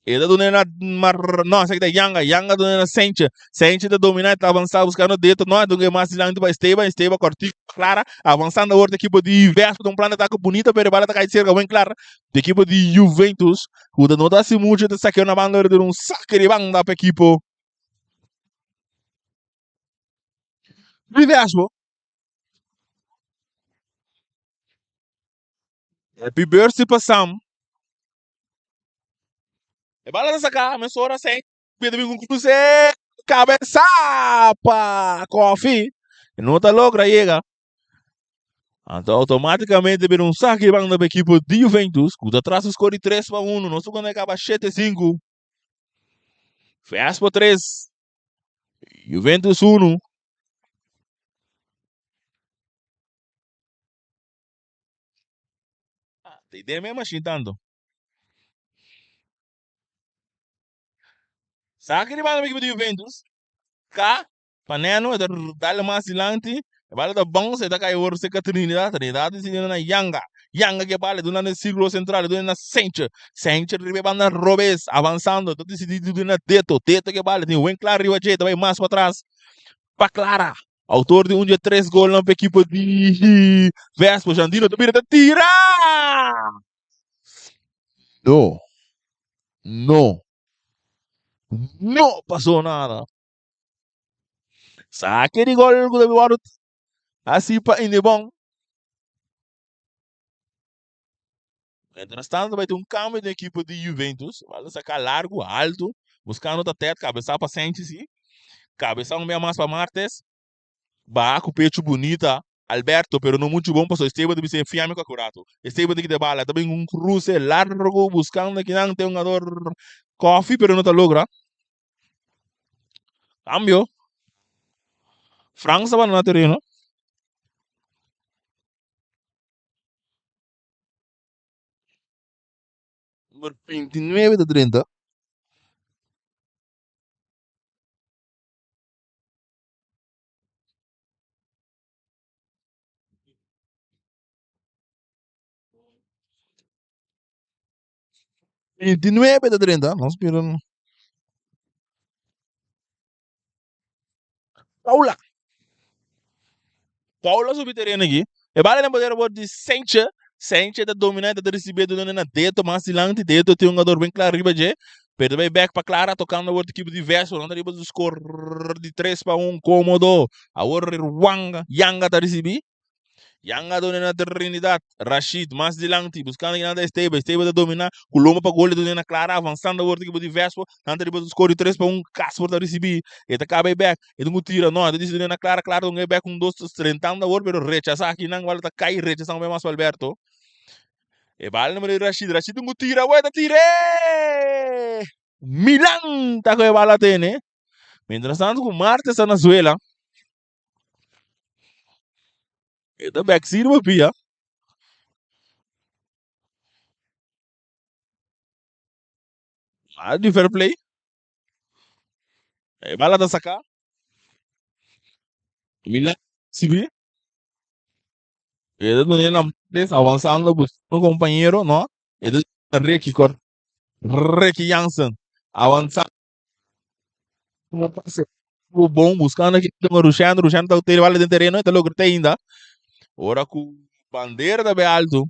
E ta duna na Mar no, esaki ta Yanga. Yanga duna na Senche. Senche ta domina, ta avansa buscando Deto. No, dunga e mas dilanti pa Esteban. Esteban cortico Clara. Avanzando awor di ekipo di Vespa. Un plan de ataque bonito, pero e bala ta cai cerca buen Clara. Di ekipo di Juventus. Cu ta no ta haci mucho, ta saqueo na banda, pero un saque di banda pa ekipo di Vespa. Happy birthday pa Sam. E bala ta saca mesora sen pide bin un cruce cabeza pa Kofi. No ta logra yega. Anto automaticamente bira un saque banda pa equipo di Juventus cu ta tras un score di 3-1. Nos ta cuando e caba 7-5. Vespa 3, Juventus 1. Ta idea mesmo ashin tanto. Sa ki riba ekipo di Juventus. Ka pa Neno e ta dale mas dilanti. E bala ta bounce e ta kai ora cerca Trinidad. Trinidad di na Yanga. Yanga ke bala e duna na círculo central e duna na Senche. Senche riba e banda robes avanzando. Ta decidi di duna na Deto. Deto ke bala tin wen klar riba dje. Ta bai mas patras pa Clara. Autor di un di e tres golnan pa ekipo di Vespo, Jandino ta bira ta tira! No, no, no pasó nada. Sake di gol ku ta bin wòrdu hasi pa Indebon. Mientras tanto bai tin un cambio den ekipo di Juventus. Bal ta saca largo, alto, buscando ta Ted, cabeza pa Sanchez si. Cabeza un bia mas pa Martes. Baha cu pecho bunita Alberto, pero no mucho bon pasobra Esteban ta bisa e fiami cu acurato. Esteban ta kita e bala, ta bin un cruce largo buscando kinan te un jugador Koffie, pero no ta logra. Cambio. Franks ta bandona tereno. Nummer 29 ta drenta. 29 ta drenta. Nos mira. Paula. Paula subi tereno aki. E bala den poder awor di Senche. Senche ta domina, ta recibe duna na Deto mas dilanti. Deto tin un jugador ben klar riba dje. Pero ta bai bek pa Clara tocando awor di ekipo di Vespo. Nan ta riba su score di 3-1 komodo. Awor Wanga, Yanga ta recibi. Yanga duna na Trinidad. Rashid mas dilanti buscando kinan ta Esteba. Esteba ta domina cu lomba pa gol. E duna na Clara avanzando awor ekipo di Vespo. Nan ta riba su score di 3-1. Casper ta recibi. E ta caba e bek. E tin cu tira. No, e ta dicidi duna na Clara. Clara duna e bek un dos trentando awor pero rechasa akinan. Bala ta cay rechasa un bes mas pa Alberto. E bala numero di Rashid. Rashid tin cu tira awor. E ta tire! Milan ta cu e bala tene. Mientras tanto cu Martes ta na suela. E ta bek sirba pia. Nada di fair play. E bala ta saka. Milan sibi. E ta duna na Martes avanzando buscando compañero, no. E ta Ricky cor Ricky Jansen avanzando. Un pase bon buscando aquí tengo Rushano, Rushano ta tira bala den tereno, ta logra te ainda. Ora ku bandera ta be alto.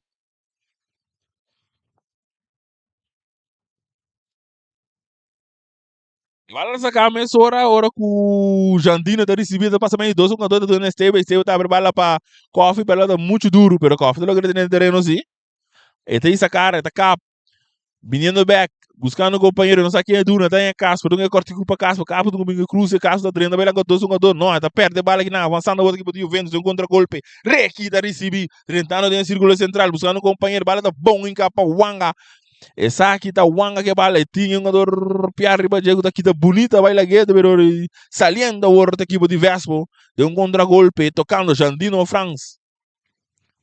Bala saca mesora ora ku Jandino ta recibi ta pasa medio dos jugador ta duna Esteban, Esteban ta abre bala pa Koffie, pero ta mucho duro, pero Koffie ta logra den tereno si. E ta isa cara, e ta kap. Biniendo bek, buscando compañero, no sa ken e duna, ta en Casper, dunga e cortico pa Casper, Casper dunga binga cruce, Casper ta drenta bela con dos jugador, no, e ta perde bala kinan, avanzando otro equipo di Juventus, un contragolpe, Reki ta ricibi, drentando den circulo central, buscando compañero, bala ta bon hinca pa Wanga. Esaki ta wanga ke bala e tin un jugador pia riba dje ku ta kita bunita bai lag'é pero saliendo awor ta ekipo di Vespo den un kontragolpe tokando Jandino Frans.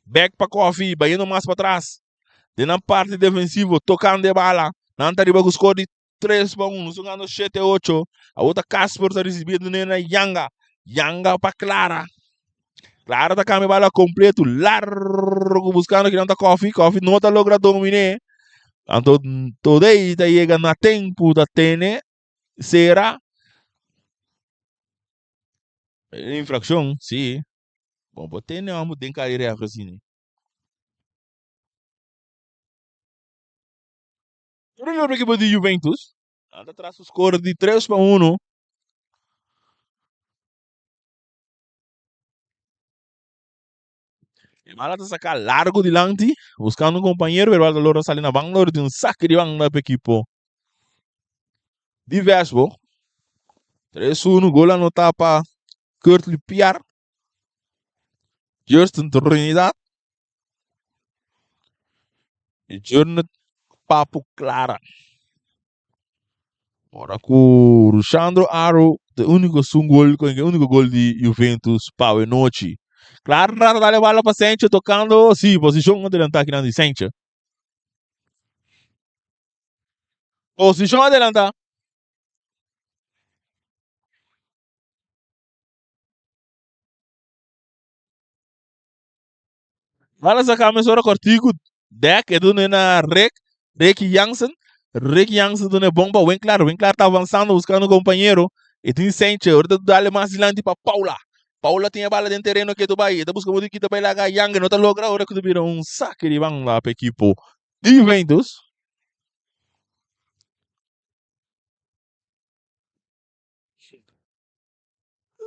Bek pa Kofi bayendo mas patras den nan parti defensivo tokando e bala nan ta riba ku skor di 3-1 nos ta gando 7-8 awor ta Casper ta risibi e dun'é na Yanga Yanga pa Clara Clara ta cambia bala completo largo buscando kinan ta Kofi Kofi no ta logra dominé anto Todey ta yega na tempo ta tene sera infraccion si bon por tene amo den cari ref asina. Primer equipo di Juventus. Nan ta tras su score di 3-1. E bala ta saca largo dilanti, buscando un compañero, pero bala ta logra sali na banda, ora tin un saque di banda pa equipo di Vesbo. 3-1, gol anota pa Kurtley Piar. Justin Trinidad. E Jurnet Papu Clara. Ora ku Rushandro Aro de único sun gol con e único gol di Juventus pa e nochi. Clara ta dale bala pa Sencho tocando, sí, posicion adelantá kinan di Sencho. Posicion adelantá. Bala saca mesora cortico dek e dune na Rick, Ricky Jansen. Rick Jansen dune bon pa Winklar. Winklar ta avanzando buscando un compañero. E tin Senche, ahorita dale mas dilanti pa Paula. Paula tin e bala den tereno ke bay. E ta busca modo kita bay laga Yang, no ta logra ora ku ta bira un saque di banda pa equipo di Juventus.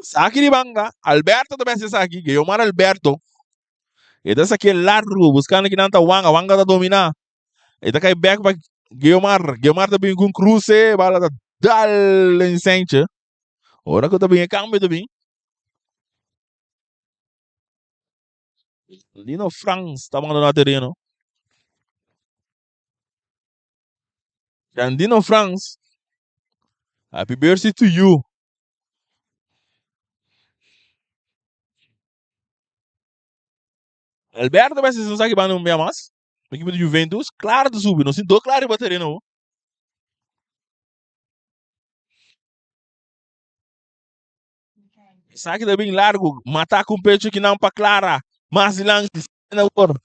Saki di banda, Alberto ta besi esaki, Guiomar Alberto. E ta saki largo, buscando kinan ta Wanga, Wanga ta domina. E ta kai back pa Guiomar, Guiomar ta bin ku un cruce, bala ta dal den sentje. Ora ku ta bin e cambio ta bin. Lino Frans ta abandona tereno. Jandino Frans, happy birthday to you. Alberto Messi não sabe que não bem mais. A equipe do Juventus, claro de subir, não sinto claro para terreno. Saque da bem largo, matar com pecho que não para Clara. Mas lang na cor.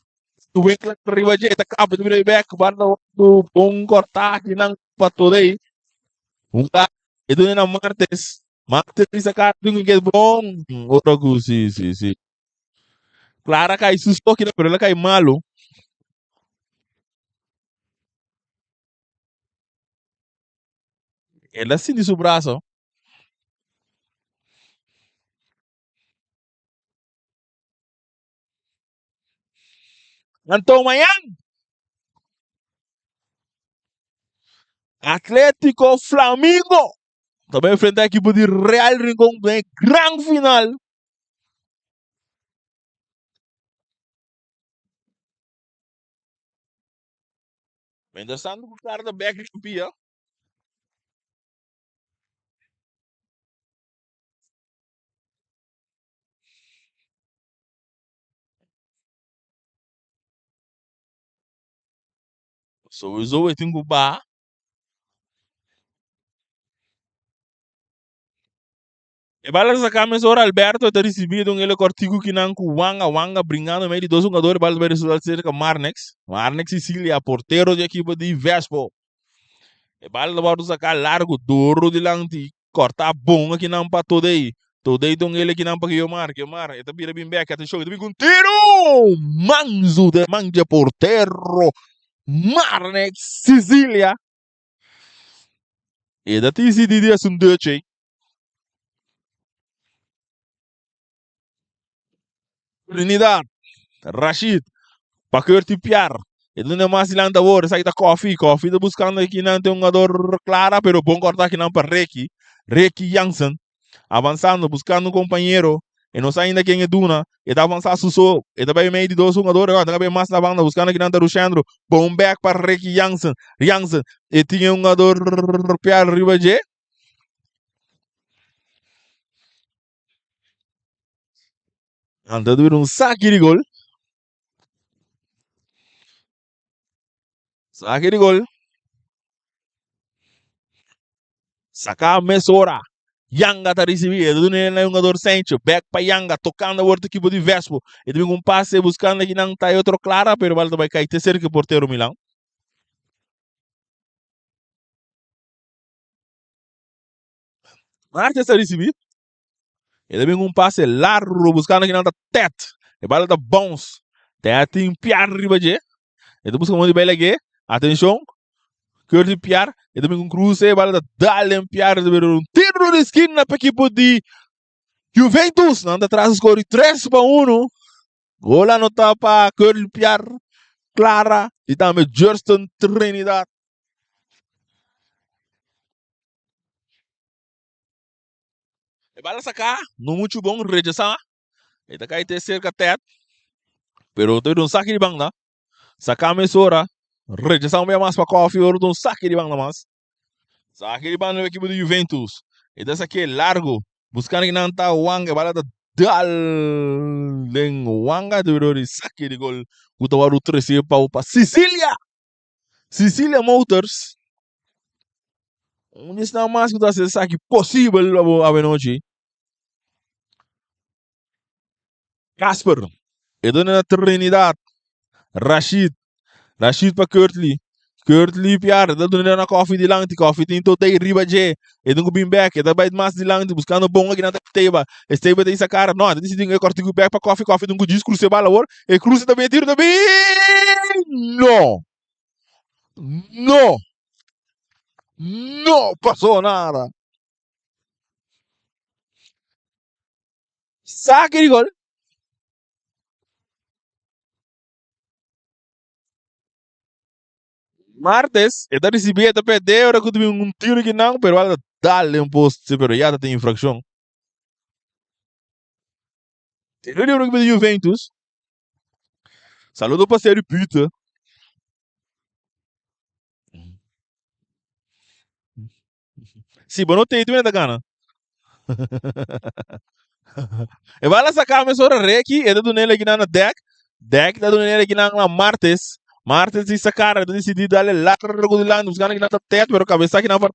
Winkler riba dje, ta cabo de back, guarda do bom cortar que não para todo aí. Un ka e duna na Martes. Martes bisa ka dun ke bon. Ora ku si si si. Clara kai susto kina pero ela kai malo. Ela sinti su brazo. Anto mañan Atletico Flamingo ta bai enfrenta equipo di Real Rincon den gran final. Mientras tanto ku Clara ta bek riba pia. Sowieso e tin ku baha. E bala ta saká mesora Alberto ta risibí den el kòrtiku kinan ku Wanga Wanga bringando mei di dos hungador e bala ta bai resultá serka Marnex Marnex Sicilia portero di ekipo di Vespo e bala ta wòrdu saká largu duru dilanti Corta bon akinan pa Todey. Todey don el akinan pa Guiomar. Guiomar e ta bira bin bek. Atencion e ta bin cu un tiro! Manzo den man dje portero Marnex Sicilia. E ta dicidi di haci un dutch ey. Trinidad, Rashid, pa Curty Piar. E duna mas dilanti awor, esaki ta Kofi. Kofi ta buscando akinan tin un jugador Clara, pero bon corta akinan pa Ricky. Ricky Jansen, avanzando, buscando un compañero. E no sa ainda ken e duna. E ta avansa su so. E ta bai mei di dos hungador. E ta bai mas na banda buscando kinan ta Rushendro. Bon back pa Ricky Jansen. Jansen. E tin e hungador Pierre riba dje. Anto ta bira un saki di gol. Saki di gol. Saka mesora. Yanga ta risibi. E ta duna el na e hungador Sancho. Bek pa Yanga. Tokando awor ta ekipo di Vespo. E ta bin ku un pase buskando akinan ta e otro Clara, pero bal ta bai kai te serka e portero Milan. Martes ta risibi. E ta bin ku un pase largo buskando kinan ta Tet. E bala ta bounce. Tet tin piar riba dje. E ta buska modo di bai lag'é. Atenshon. Curtis Piar. E ta bin ku un kruse. E bala ta dal den Piar. E ta bira un tiro di skina pa ekipo di Juventus. Nan ta tras skor di 3-1. Gol anotá pa Curtis Piar, Clara i tambe Justin Trinidad. E bala saká, no muchu bon, rechasá. E ta kai te serka Ted, pero ta bira un saki di banda. Saká mesora, rechasá un bia mas pa Kofi, ora ta un saki di banda mas. Saki di banda di ekipo di Juventus. E ta sak'é largo, buskando kinan ta Wanga, e bala ta dal den Wanga, ta bira di saki di gol ku ta wòrdu trese pa Sicilia. Sicilia Motors. Un di esnan mas ku ta hasi esaki posibel pa bo awenochi. Casper, e duna na Trinidad. Rashid, Rashid pa Kurtley. Kurtley piar, e ta duna na Kofi dilanti. Kofi tin tot ei riba dje. E tin ku bin bek, e ta bai mas dilanti buskando bon aki nan ta Esteba. Esteba ta isa kara, no, e ta disidi e kòrtiku bek pa Kofi. Kofi tin ku djis kruse bal awor. E kruse ta bin, e tiro ta bin! No! No! No pasó nada. Saki di gol. Martes, e ta ricibi, e ta perde ora cu ta bin un tiro ki nan, pero a dal den poste, pero ya ta tin infraccion. Tiro libre cu di Juventus. Saludo pa Sergio Pita. Si bo no tei tu ta gana. E bala saca mesora Reki, e ta duna el akinan na Dek. Dek ta duna el akinan na Martes. Martes di sacar, e ta decidi dale largo dilanti, buscando akinan ta Ted, pero cabeza akinan pa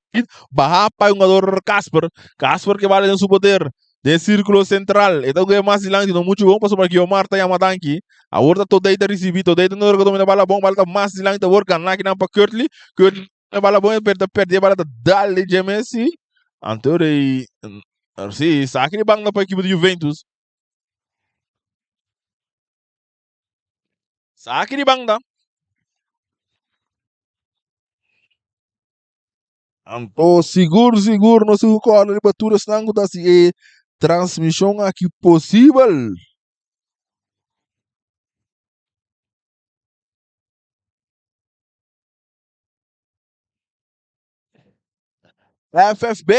baha pa e hungador Casper. Casper ke bala den su poder. Den círculo central, e ta juega mas dilanti, no mucho bon pasobra Guiomar ta yama danki. Awor ta Todey ta ricibi, Todey ta no domina bala bon, bala ta mas dilanti awor gana akinan pa Kurtley. Kurtley E bala bon e per ta perde e bala ta dal di dje Messi. Anto rei si saki di banda pa ekipo di Juventus. Saki di banda. Anto sigur sigur nos tin ku kòrda riba tur esnan ku ta hasi e transmishon aki posibel. FFB,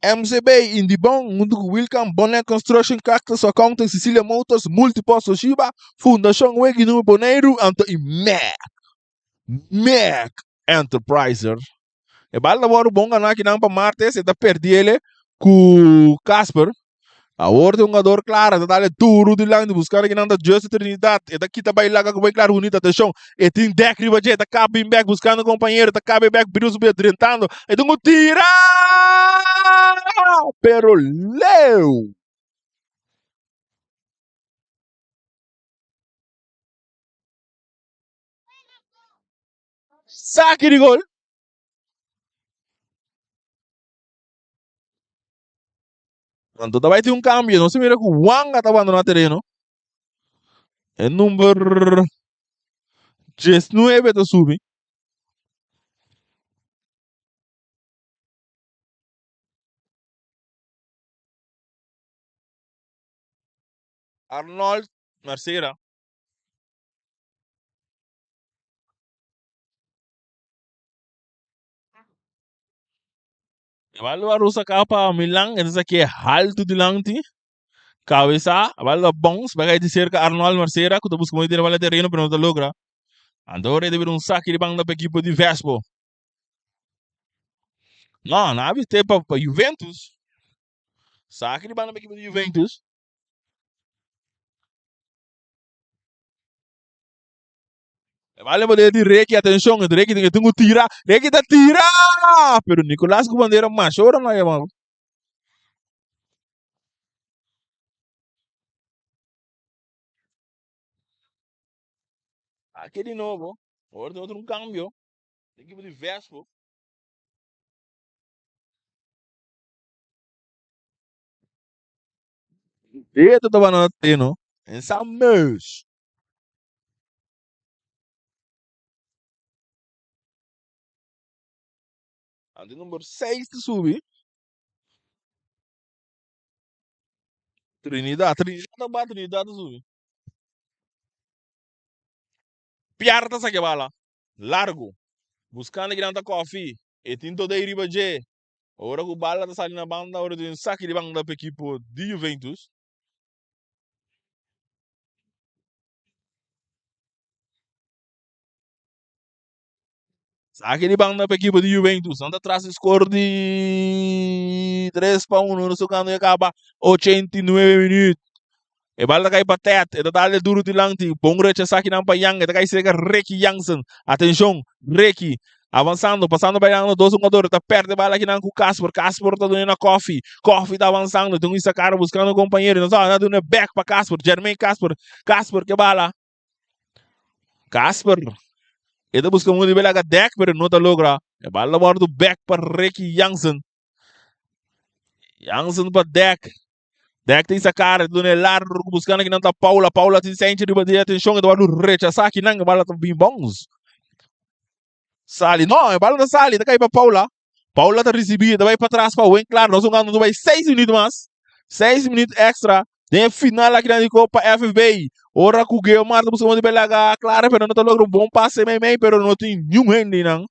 MCB, Indibon, huntu ku Wilcam, Bonnet Construction, Cactus Accounting, Cecilia Motors, Multipost Toshiba, Fundashon Wegi Numi Boneiru, anto i Mac, Mac Enterpriser. E bal ta wòrdu bon ganá akinan pa Martes, e ta pèrdí ele ku Casper. Awor ta un hungador Clara ta dale duru dilanti buskando kinan ta Justin Trinidad. E ta kita bai laga ku bai Clara hunita atenshon. E tin dèk riba dje, e ta kaba bin bèk buskando kompañero, e ta kaba e bèk bira su bia drentando. E tin ku tira! Pero leu! Saki di gol. Anto ta bai tin un cambio. Nos mira cu Wanga ta abandona tereno. E number 19 ta subi. Arnold Mercera. E bal a saca pa Milan, e ta saki halto dilanti. Cabeza, e bal a bounce, bai di cerca Arnold Marcera, cu ta busca mooi den bal terreno, pero no ta logra. Anto ora debe un saque di banda pa equipo di Vespo. No, no viste pa Juventus. Saque di banda pa equipo di Juventus. E bal poder di Ricky, atención, Ricky tin que tira, Ricky ta tira! Pero Nicolás ku bandera masha ora no yama. Aki di nobo, ora tin otro un cambio. Equipo di Vespo. Eto ta bana teno. En sa meus. Ante number 6 ta subi. Trinidad, Trinidad ta ba, Trinidad ta subi. Piar ta saque bala. Largo. Buscando que ta Kofi. E tin todo aí riba dje. Ora ku bala ta sali na banda, ora tin saque di banda pa equipo di Juventus. Saque di banda pa equipo di Juventus. Nan ta tras di score di 3-1. No socando e acaba 89 minuut. E bala ta cai pa Ted. E ta dale duro dilanti. Bon rechaza aki nan pa Yang. E ta cai cerca Ricky Jansen. Atencion. Ricky. Avanzando. Pasando bailando. Dos jugadores. Ta perde bala aki nan cu Casper. Casper ta dune na Coffee. Coffee ta avanzando. Tin un Isakar buscando compañero. No sa. Ta dune back pa Casper. Jermaine Casper. Casper ke bala. Casper. E ta busca un nivel aga dek, pero no ta logra. E bala wordo back pa Ricky Jansen. Jansen pa dek. Dek tin sacar, dune largo buscando que não tá Paula. Paula tin sente riba de atenção, e wordo rechazar aqui não, bala tá bem bons. Sali, no, e bala tá sali, tá cai pa Paula. Paula tá recebi, tá vai para trás para Wayne Claro. Nós vamos vai 6 minutos mais. 6 minutos extra. Den final aqui na Copa FFB. Ora ku Guilmar tá buscando de belaga Clara, pero não tá logra um bom passe meio meio, pero não tem nenhum rende não.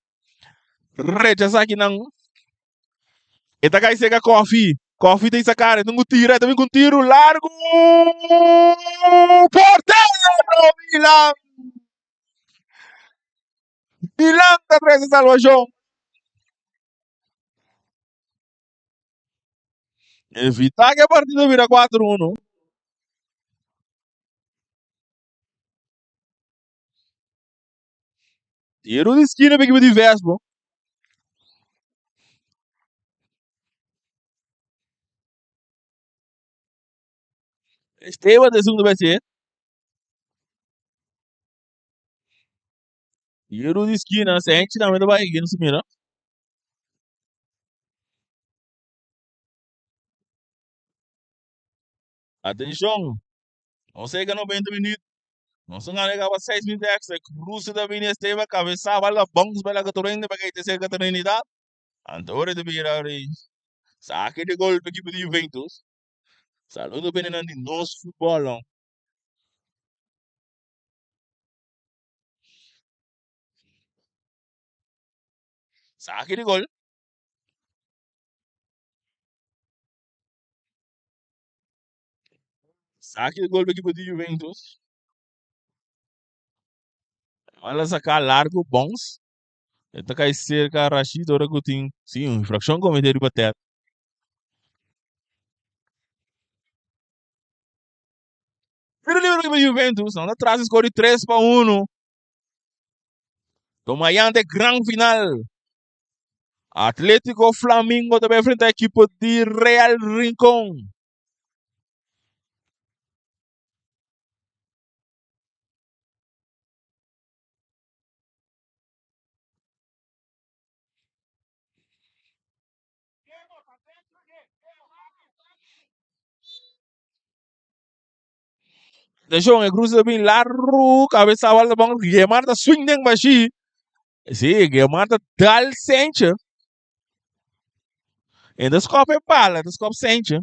Rechaza aqui não. E tá cai seca Coffee. Coffee tem sacar, tem um tiro, também com tiro largo. Porteiro Milan. Milan ta trece salvacion. Evita que partido vira 4-1. Tiro de esquina para a equipe de Vespo. Esteban de segundo vai ser. Tiro de esquina, sente na da barriga, não se mira. Atenção. Não sei que 90 minutos. Não são ganhar 6 minutos extra. Cruza da linha Esteban, cabeça, bala, bons, bala, que torrente, para que te cerca Trinidad. Antore de Birari. Saque de gol para a equipe de Juventus. Saludo bem de nosso futebol. Saque de gol. Saque de gol para a equipe de Juventus. Olha sacar largo, bons. Ele cai cerca Rashid, ora que tem, sim, uma infração cometida para terra. Tiro livre para Juventus, não atrás score 3-1. Tomayante gran final. Atlético Flamengo também enfrenta a equipe de Real Rincón. Atención, e cruce bem largo, cabeça bola bom, Guilherme ta swing den baixi. Sí, Guilherme ta dal sentje. En de skop e bala, de skop sentje.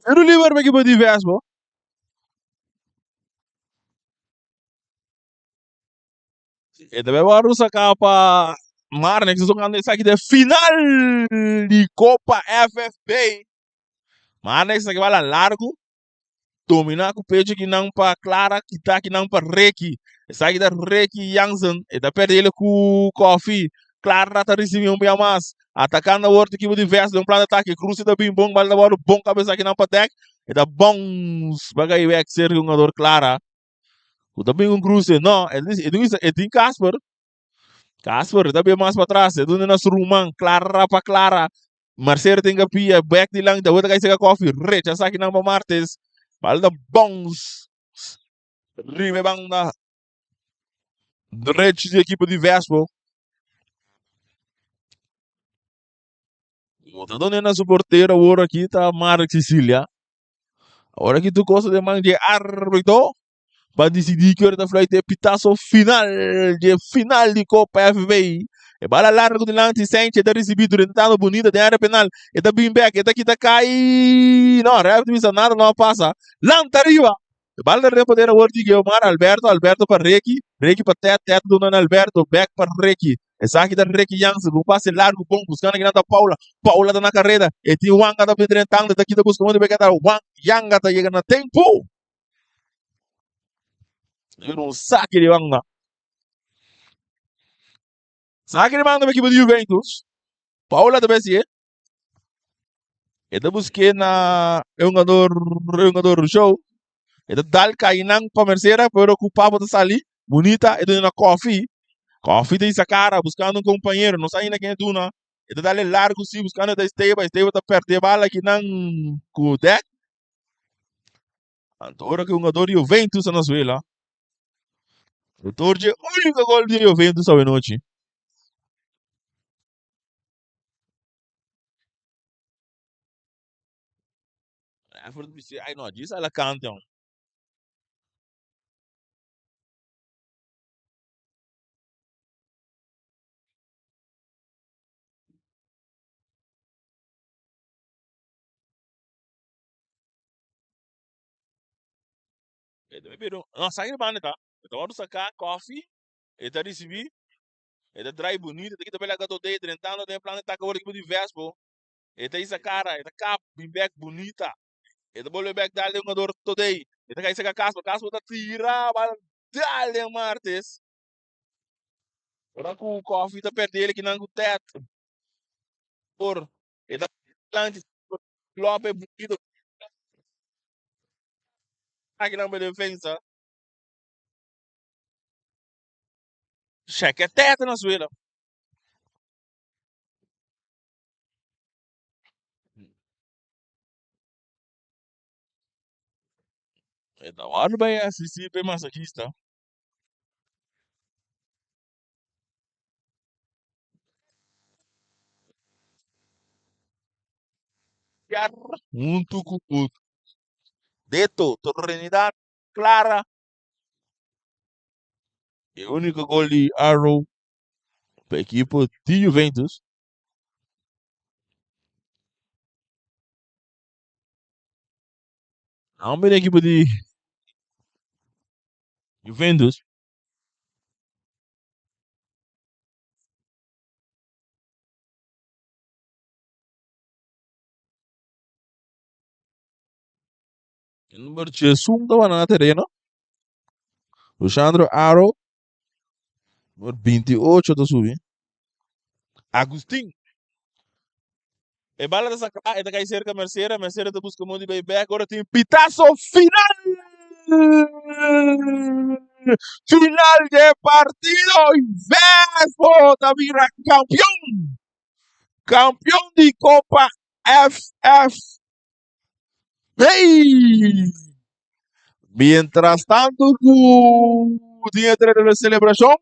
Tiro liber pa equipo di Vespo. E ta bay wòrdu saká pa Marnix tokando esaki den final di Kopa FFB. Marnix ta bala largu, dominá ku pecho kinan pa Clara, kita kinan pa Ricky. Esaki ta Ricky Jansen, e ta pèrdè el ku Koffie. Clara ta risibí un bia mas. Atakando awor ta ekipo di Vest den un plan di atake. Cruze ta bin bon, bala ta wòrdu bon kabesa kinan pa dèk. E ta bounce bagay bèk serka hungador Clara. Ku ta bin un cruce. No, e e tin e tin Casper. Casper ta bin mas pa tras. E duna na su ruman. Clara pa Clara. Marcelo tin kapia. Back di lang. Ta kai seka koffie. Recha saki nan pa Martes. Bal ta bounce. Riba e banda derecho di ekipo di Vespo. Bo ta duna na su portero awor aki ta Mark Cecilia. Ora ki tur cosa den man dje arbitro pa disidí ki ora ta fluit e pitazo final dje final di Copa FB. E bala largo dilanti Sanchez ta risibí drentando bunita den área penal. E ta bin bek, e ta kita kai. No, ref ta bisa nada no a pasa. Lanta riba! E bala ta den poder awor di Guiomar Alberto, Alberto pa Ricky, Ricky pa Ted, Ted duna na Alberto, bek pa Ricky. Esaki ta Ricky Jansen ku un pase largu bon buskando kinan ta Paula. Paula ta na kareda. E tin Wanga ta bin drentando. E ta kita buska modo di beka ta Wan Yanga ta yega na tempu. Era un sake di banda. Sake di banda pa ekipo di Juventus. Paula ta besi e. E ta busk'é na e hungador e hungador Rousseau. E ta dal kainan pa Mercera, pero ku Pabo ta sali. Bunita, e duna na Kofi. Kofi ta hisa kara buskando un kompañero. No sa ainda ken e duna. E ta dal e largu si buskando ta Esteba. Esteba ta pèrdè bala kinan ku Dek. Anto ora ku e hungador di Juventus ta na suela. Outor dje úniko gol di Juventus awenochi. Effort bisi ay no djis ala kant jong. No sa ki banda ta. E ta wòrdu saká kòfi, e ta risibí. E ta drai bunito, e ta kita pela gato dei, drentando den plan di taka wor ekipo di Vespo. E ta hisa kara, e ta kap, bin bek bunita. E ta bolbe bek dal den hungador Todei. E ta kai saka Casper, Casper ta tira bal dal den Martes. Ora ku Kofi ta perde el kinan ku Ted. Por e ta lanti Lope bunito. Akinan pa defensa. Sheke tete na suela. E ta wòrdu bai asistí pa e masahista. Huntu ku Deto, Trinidad, Clara. E úniko gol di Arrow pa ekipo di Juventus. Nomber di ekipo di Juventus. E number 11 tabata na tereno. Lushandro Aro. Number 28 ta subi. Agustin. E bala ta saca, e ta cai cerca Mercera. Mercera ta busca modo di bay back. Ora tin pitazo final! Final de partido! Vespo ta bira campeón! Campeón di Copa FF. Hey! Mientras tanto ku tin e trailer de celebracion,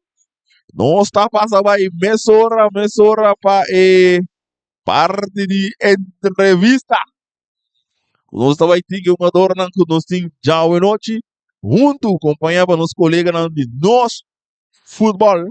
nos ta pasa bai mesora mesora pa e parti di entrevista. Nos ta bai tin jugadornan ku nos tin djawe nochi huntu compaña pa nos coleganan di nos futbol.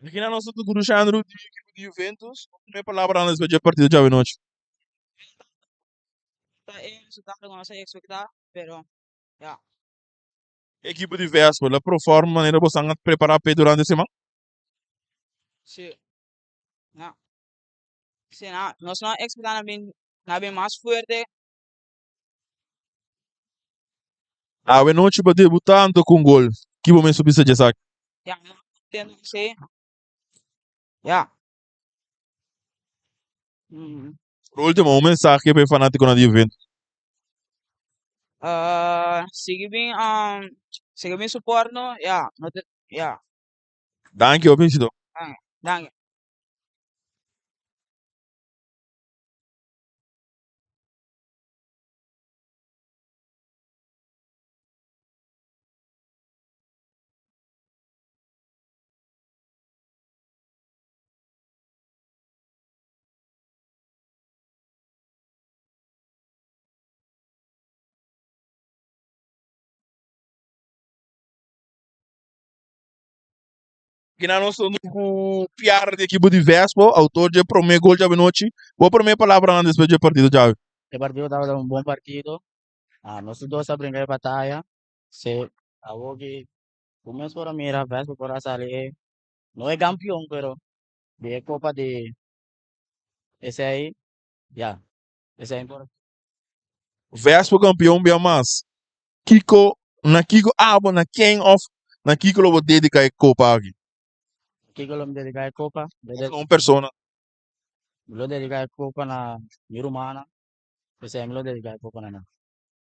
Aki na nos ta ku Rushandro di ekipo di Juventus. Promé palabranan despues dje partido djawe nochi. Ta e resultado ku nos a ekspektá, pero ya. Ekipo di Vespo la perform manera bosan a prepará p'e durante e siman? Sí. Ya. Sí, na, nos no a ekspektá nan bin, nan bin mas fuerte. Awe nochi bo debutá anto ku un gol. Ki bo mes por bisa dje esaki? Ya, mi kontento ku esei. Ya. Por ultimo, un mensahe pa e fanatikonan di Juventus. Sigui bin, sigui bin support no, ya, no te, ya. Danki, hopi éxito. Danki. Kina nos ta ku piar di ekipo di Vespo, autor dje prome gol djawe nochi. Bo prome palabranan despues dje partido djawe. E partido tabata un bon partido. Nos tur dos a bringa e bataya. Se awor ki bo mes por a mira Vespo por a sali e no e kampion pero di e kopa di esei ya esei por. Vespo kampion bia mas. Kiko na kiko abo na ken of na kiko lo bo dedica e kopa aki? Kiko lo mi dedica e kopa? Of na un persona? Mi lo dedica e kopa na mi rumannan, p'esei mi lo dedica e kopa na nan.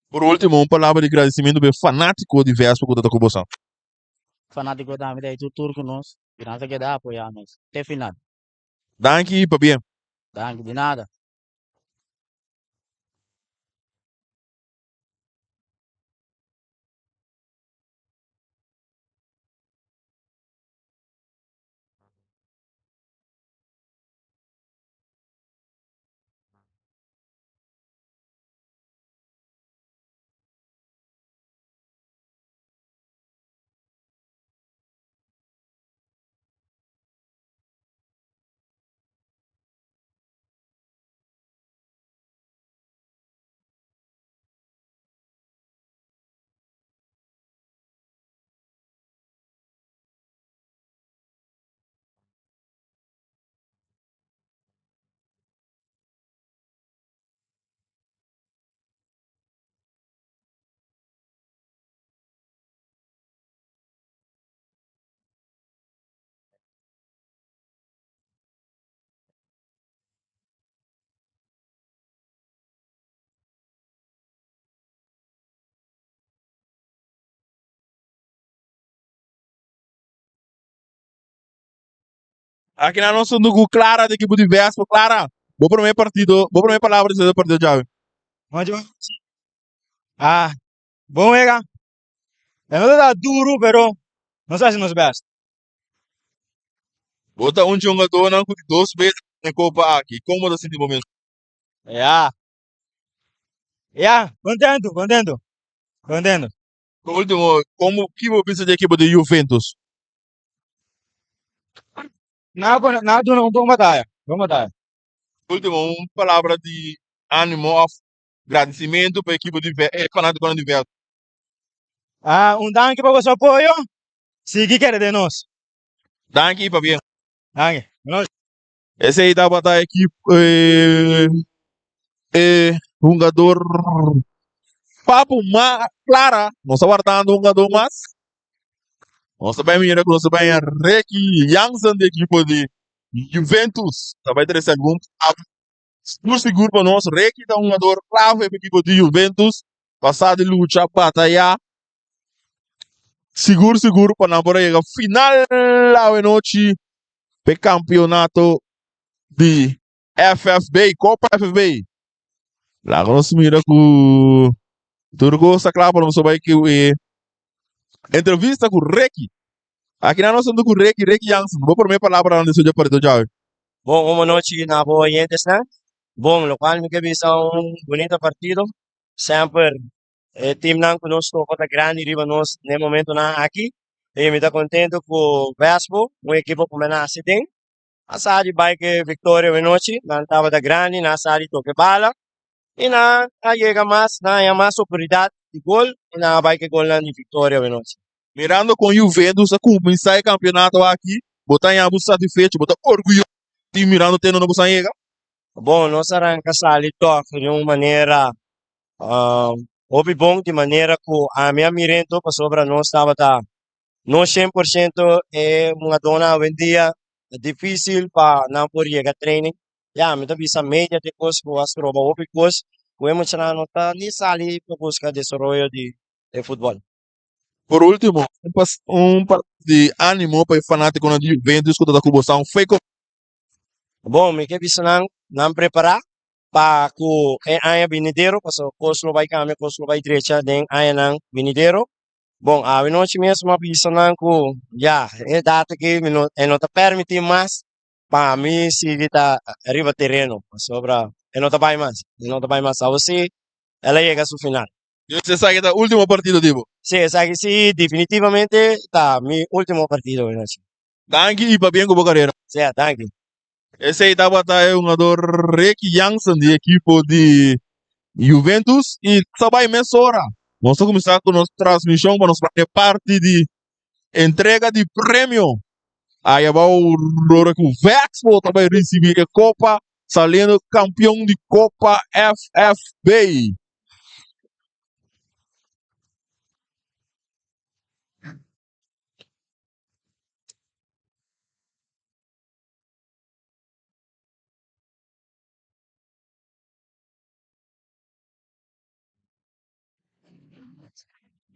Por ultimo un palabra di gradicimento pa e fanatico di Vespo cu ta ta cu bosan. Fanatico tambe ta hecho tur cu nos y nan ta keda apoya nos te final. Danki y pabien. Danki, di nada. Aki nan nos huntu ku Clara di ekipo di Vespo. Clara, bo prome partido, bo prome palabra despues di partido djawe. Ah, bon wega. E no ta duru, pero nos a hasi nos best. Bo ta un djongadónan ku di dos bes den kopa aki. Kon bo ta sinti bo mes? Ya. Ya, kontentu, kontentu. Kontentu. Por último, komo ki bo bisa di ekipo di Juventus? Nan a nan a duna un bon bataya, bon bataya. Por último, un palabra di ánimo òf gradisimentu pa ekipo di e fanátikonan di Juventus. Ah, un danki pa boso apoyo. Sigui kere den nos. Danki i pabien. Danki. Nos. Esei tabata ekip e e hungador Papu Ma Clara. Nos ta wardando hungador mas. Nos ta bai mira ku nos ta bai Ricky Jansen di ekipo di Juventus. Ta bai trese algun sigur sigur pa nos. Ricky ta un hungador clave pa ekipo di Juventus. Pasa di lucha, bataya. Sigur sigur pa nan por a yega final awe nochi p'e campeonato di FFB, Copa FFB. Laga nos mira ku tur kos ta kla pa nos bai ku e entrevista ku Ricky. Aki nan nos anda ku Ricky, Ricky Jansen. Bo prome palabranan di suyo partido djawe. Bon, un anochi na bo oyentesnan. Bon, lokual mi ke bisa un bunita partido. Semper e teamnan ku nos topa ta grandi riba nos den momentonan aki. I mi ta kontentu ku Vespo, un ekipo ku mi a nase den, a sa di bai ku e viktoria awenochi. Nan tabata grandi, nan a sa di toka e bala i nan a yega mas, nan a haña mas oportunidat di gol i nan a bai ku e golnan di viktoria awenochi. Mirando kon Juventus a kuminsá e kampeonato aki, bo ta haña bo satisfecho, bo ta orguyoso di mirando te no bo sa yega? Bon, nos a ranka sali tòg di un manera hopi bon, di manera ku ami a mir'ento pasobra nos tabata no 100% e hungadónan awendia ta difísil pa nan por yega training. Ya, mi ta bisa media ta e kos ku a stroba hopi kos ku e muchanan no ta ni sali pa buska desaroyo di e futbòl. Por último, un pas un palabra di ánimo pa e fanátikonan di Juventus ku ta ta ku bo sa un fei Bon, mi ke bisa nan, nan prepará pa ku e aña binidero, pasobra kos lo bai kambia, kos lo bai drecha den añanan binidero. Bon, awe nochi mes mi a bisa nan ku ya, e edat aki mi no, e no ta permití mas pa mi sigui ta riba tereno, pasobra e no ta bai mas, e no ta bai mas. Awe si el a yega su final. Entonces esaki ta último partido di bo? Sí, esaki sí definitivamente ta mi último partido awe nochi. Danki y pabien cu bo carera. Sea, danki. Esey tabata e hungador Ricky Jansen di ekipo di Juventus y nos a bay mesora. Nos a cuminsa cu nos transmision pa nos bay e parti di entrega di premio. Ay abao ora cu Vexpo ta bay ricibi e copa saliendo campeon di Copa FFB.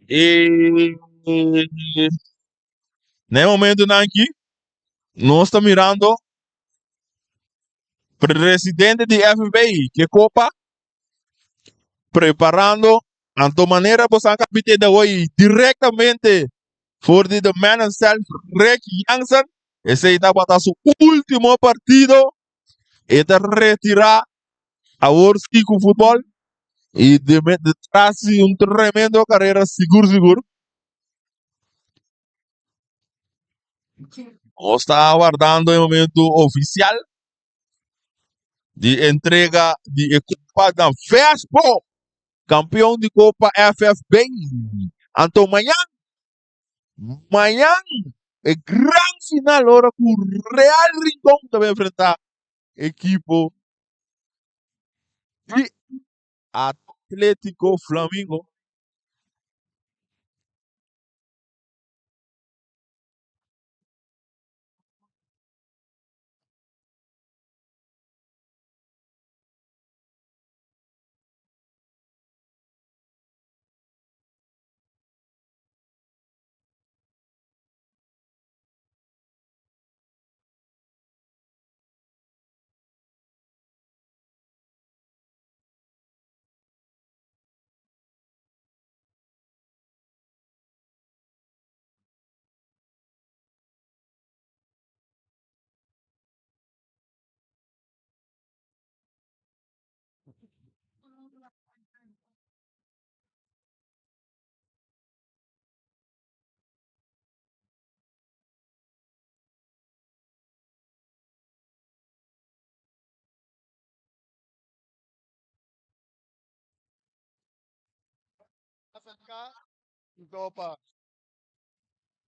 E na e momentonan aki nos ta mirando presidente di FFB ke kopa preparando anto manera boso a kapite de hoy directamente for di the man himself Rick Jansen esey tabata su ultimo partido e ta retira awor si cu futbol y detrás di un tremendo carrera sigur sigur nos ta aguardando e momento oficial di entrega di e Copa na Vespo, campeon di Copa FFB. Anto mañan, mañan e gran final ora cu Real Rincon ta bay enfrenta equipo di Atletico Flamingo.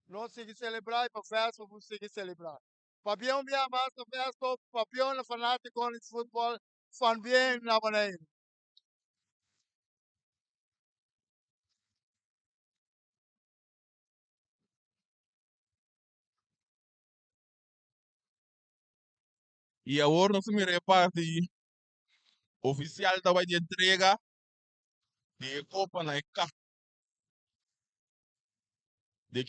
Nos sigui celebra y pa Vespo por sigui celebra. Pabia un bia mas na Vespo, pabia na fanaticonan di futbol van bien na Boneiru. Y awor nos a mira e parti oficial ta bay di entrega di e copa na e ca. Di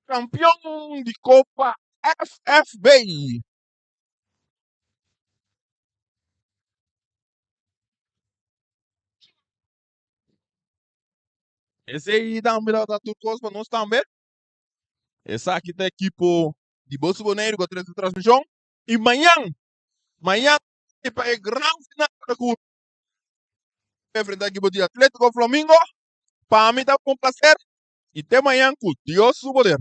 Kampion di Kopa FFB. Esei tambe ta tur kos pa nos tambe. Esaki ta ekipo di Boso Boneiru ku a trese transmishon. I mañan. Mañan pa e gran final ku enfrentá ekipo di Atlético Flamingo. Pa mi ta un plaser i te mañan ku Dios su poder.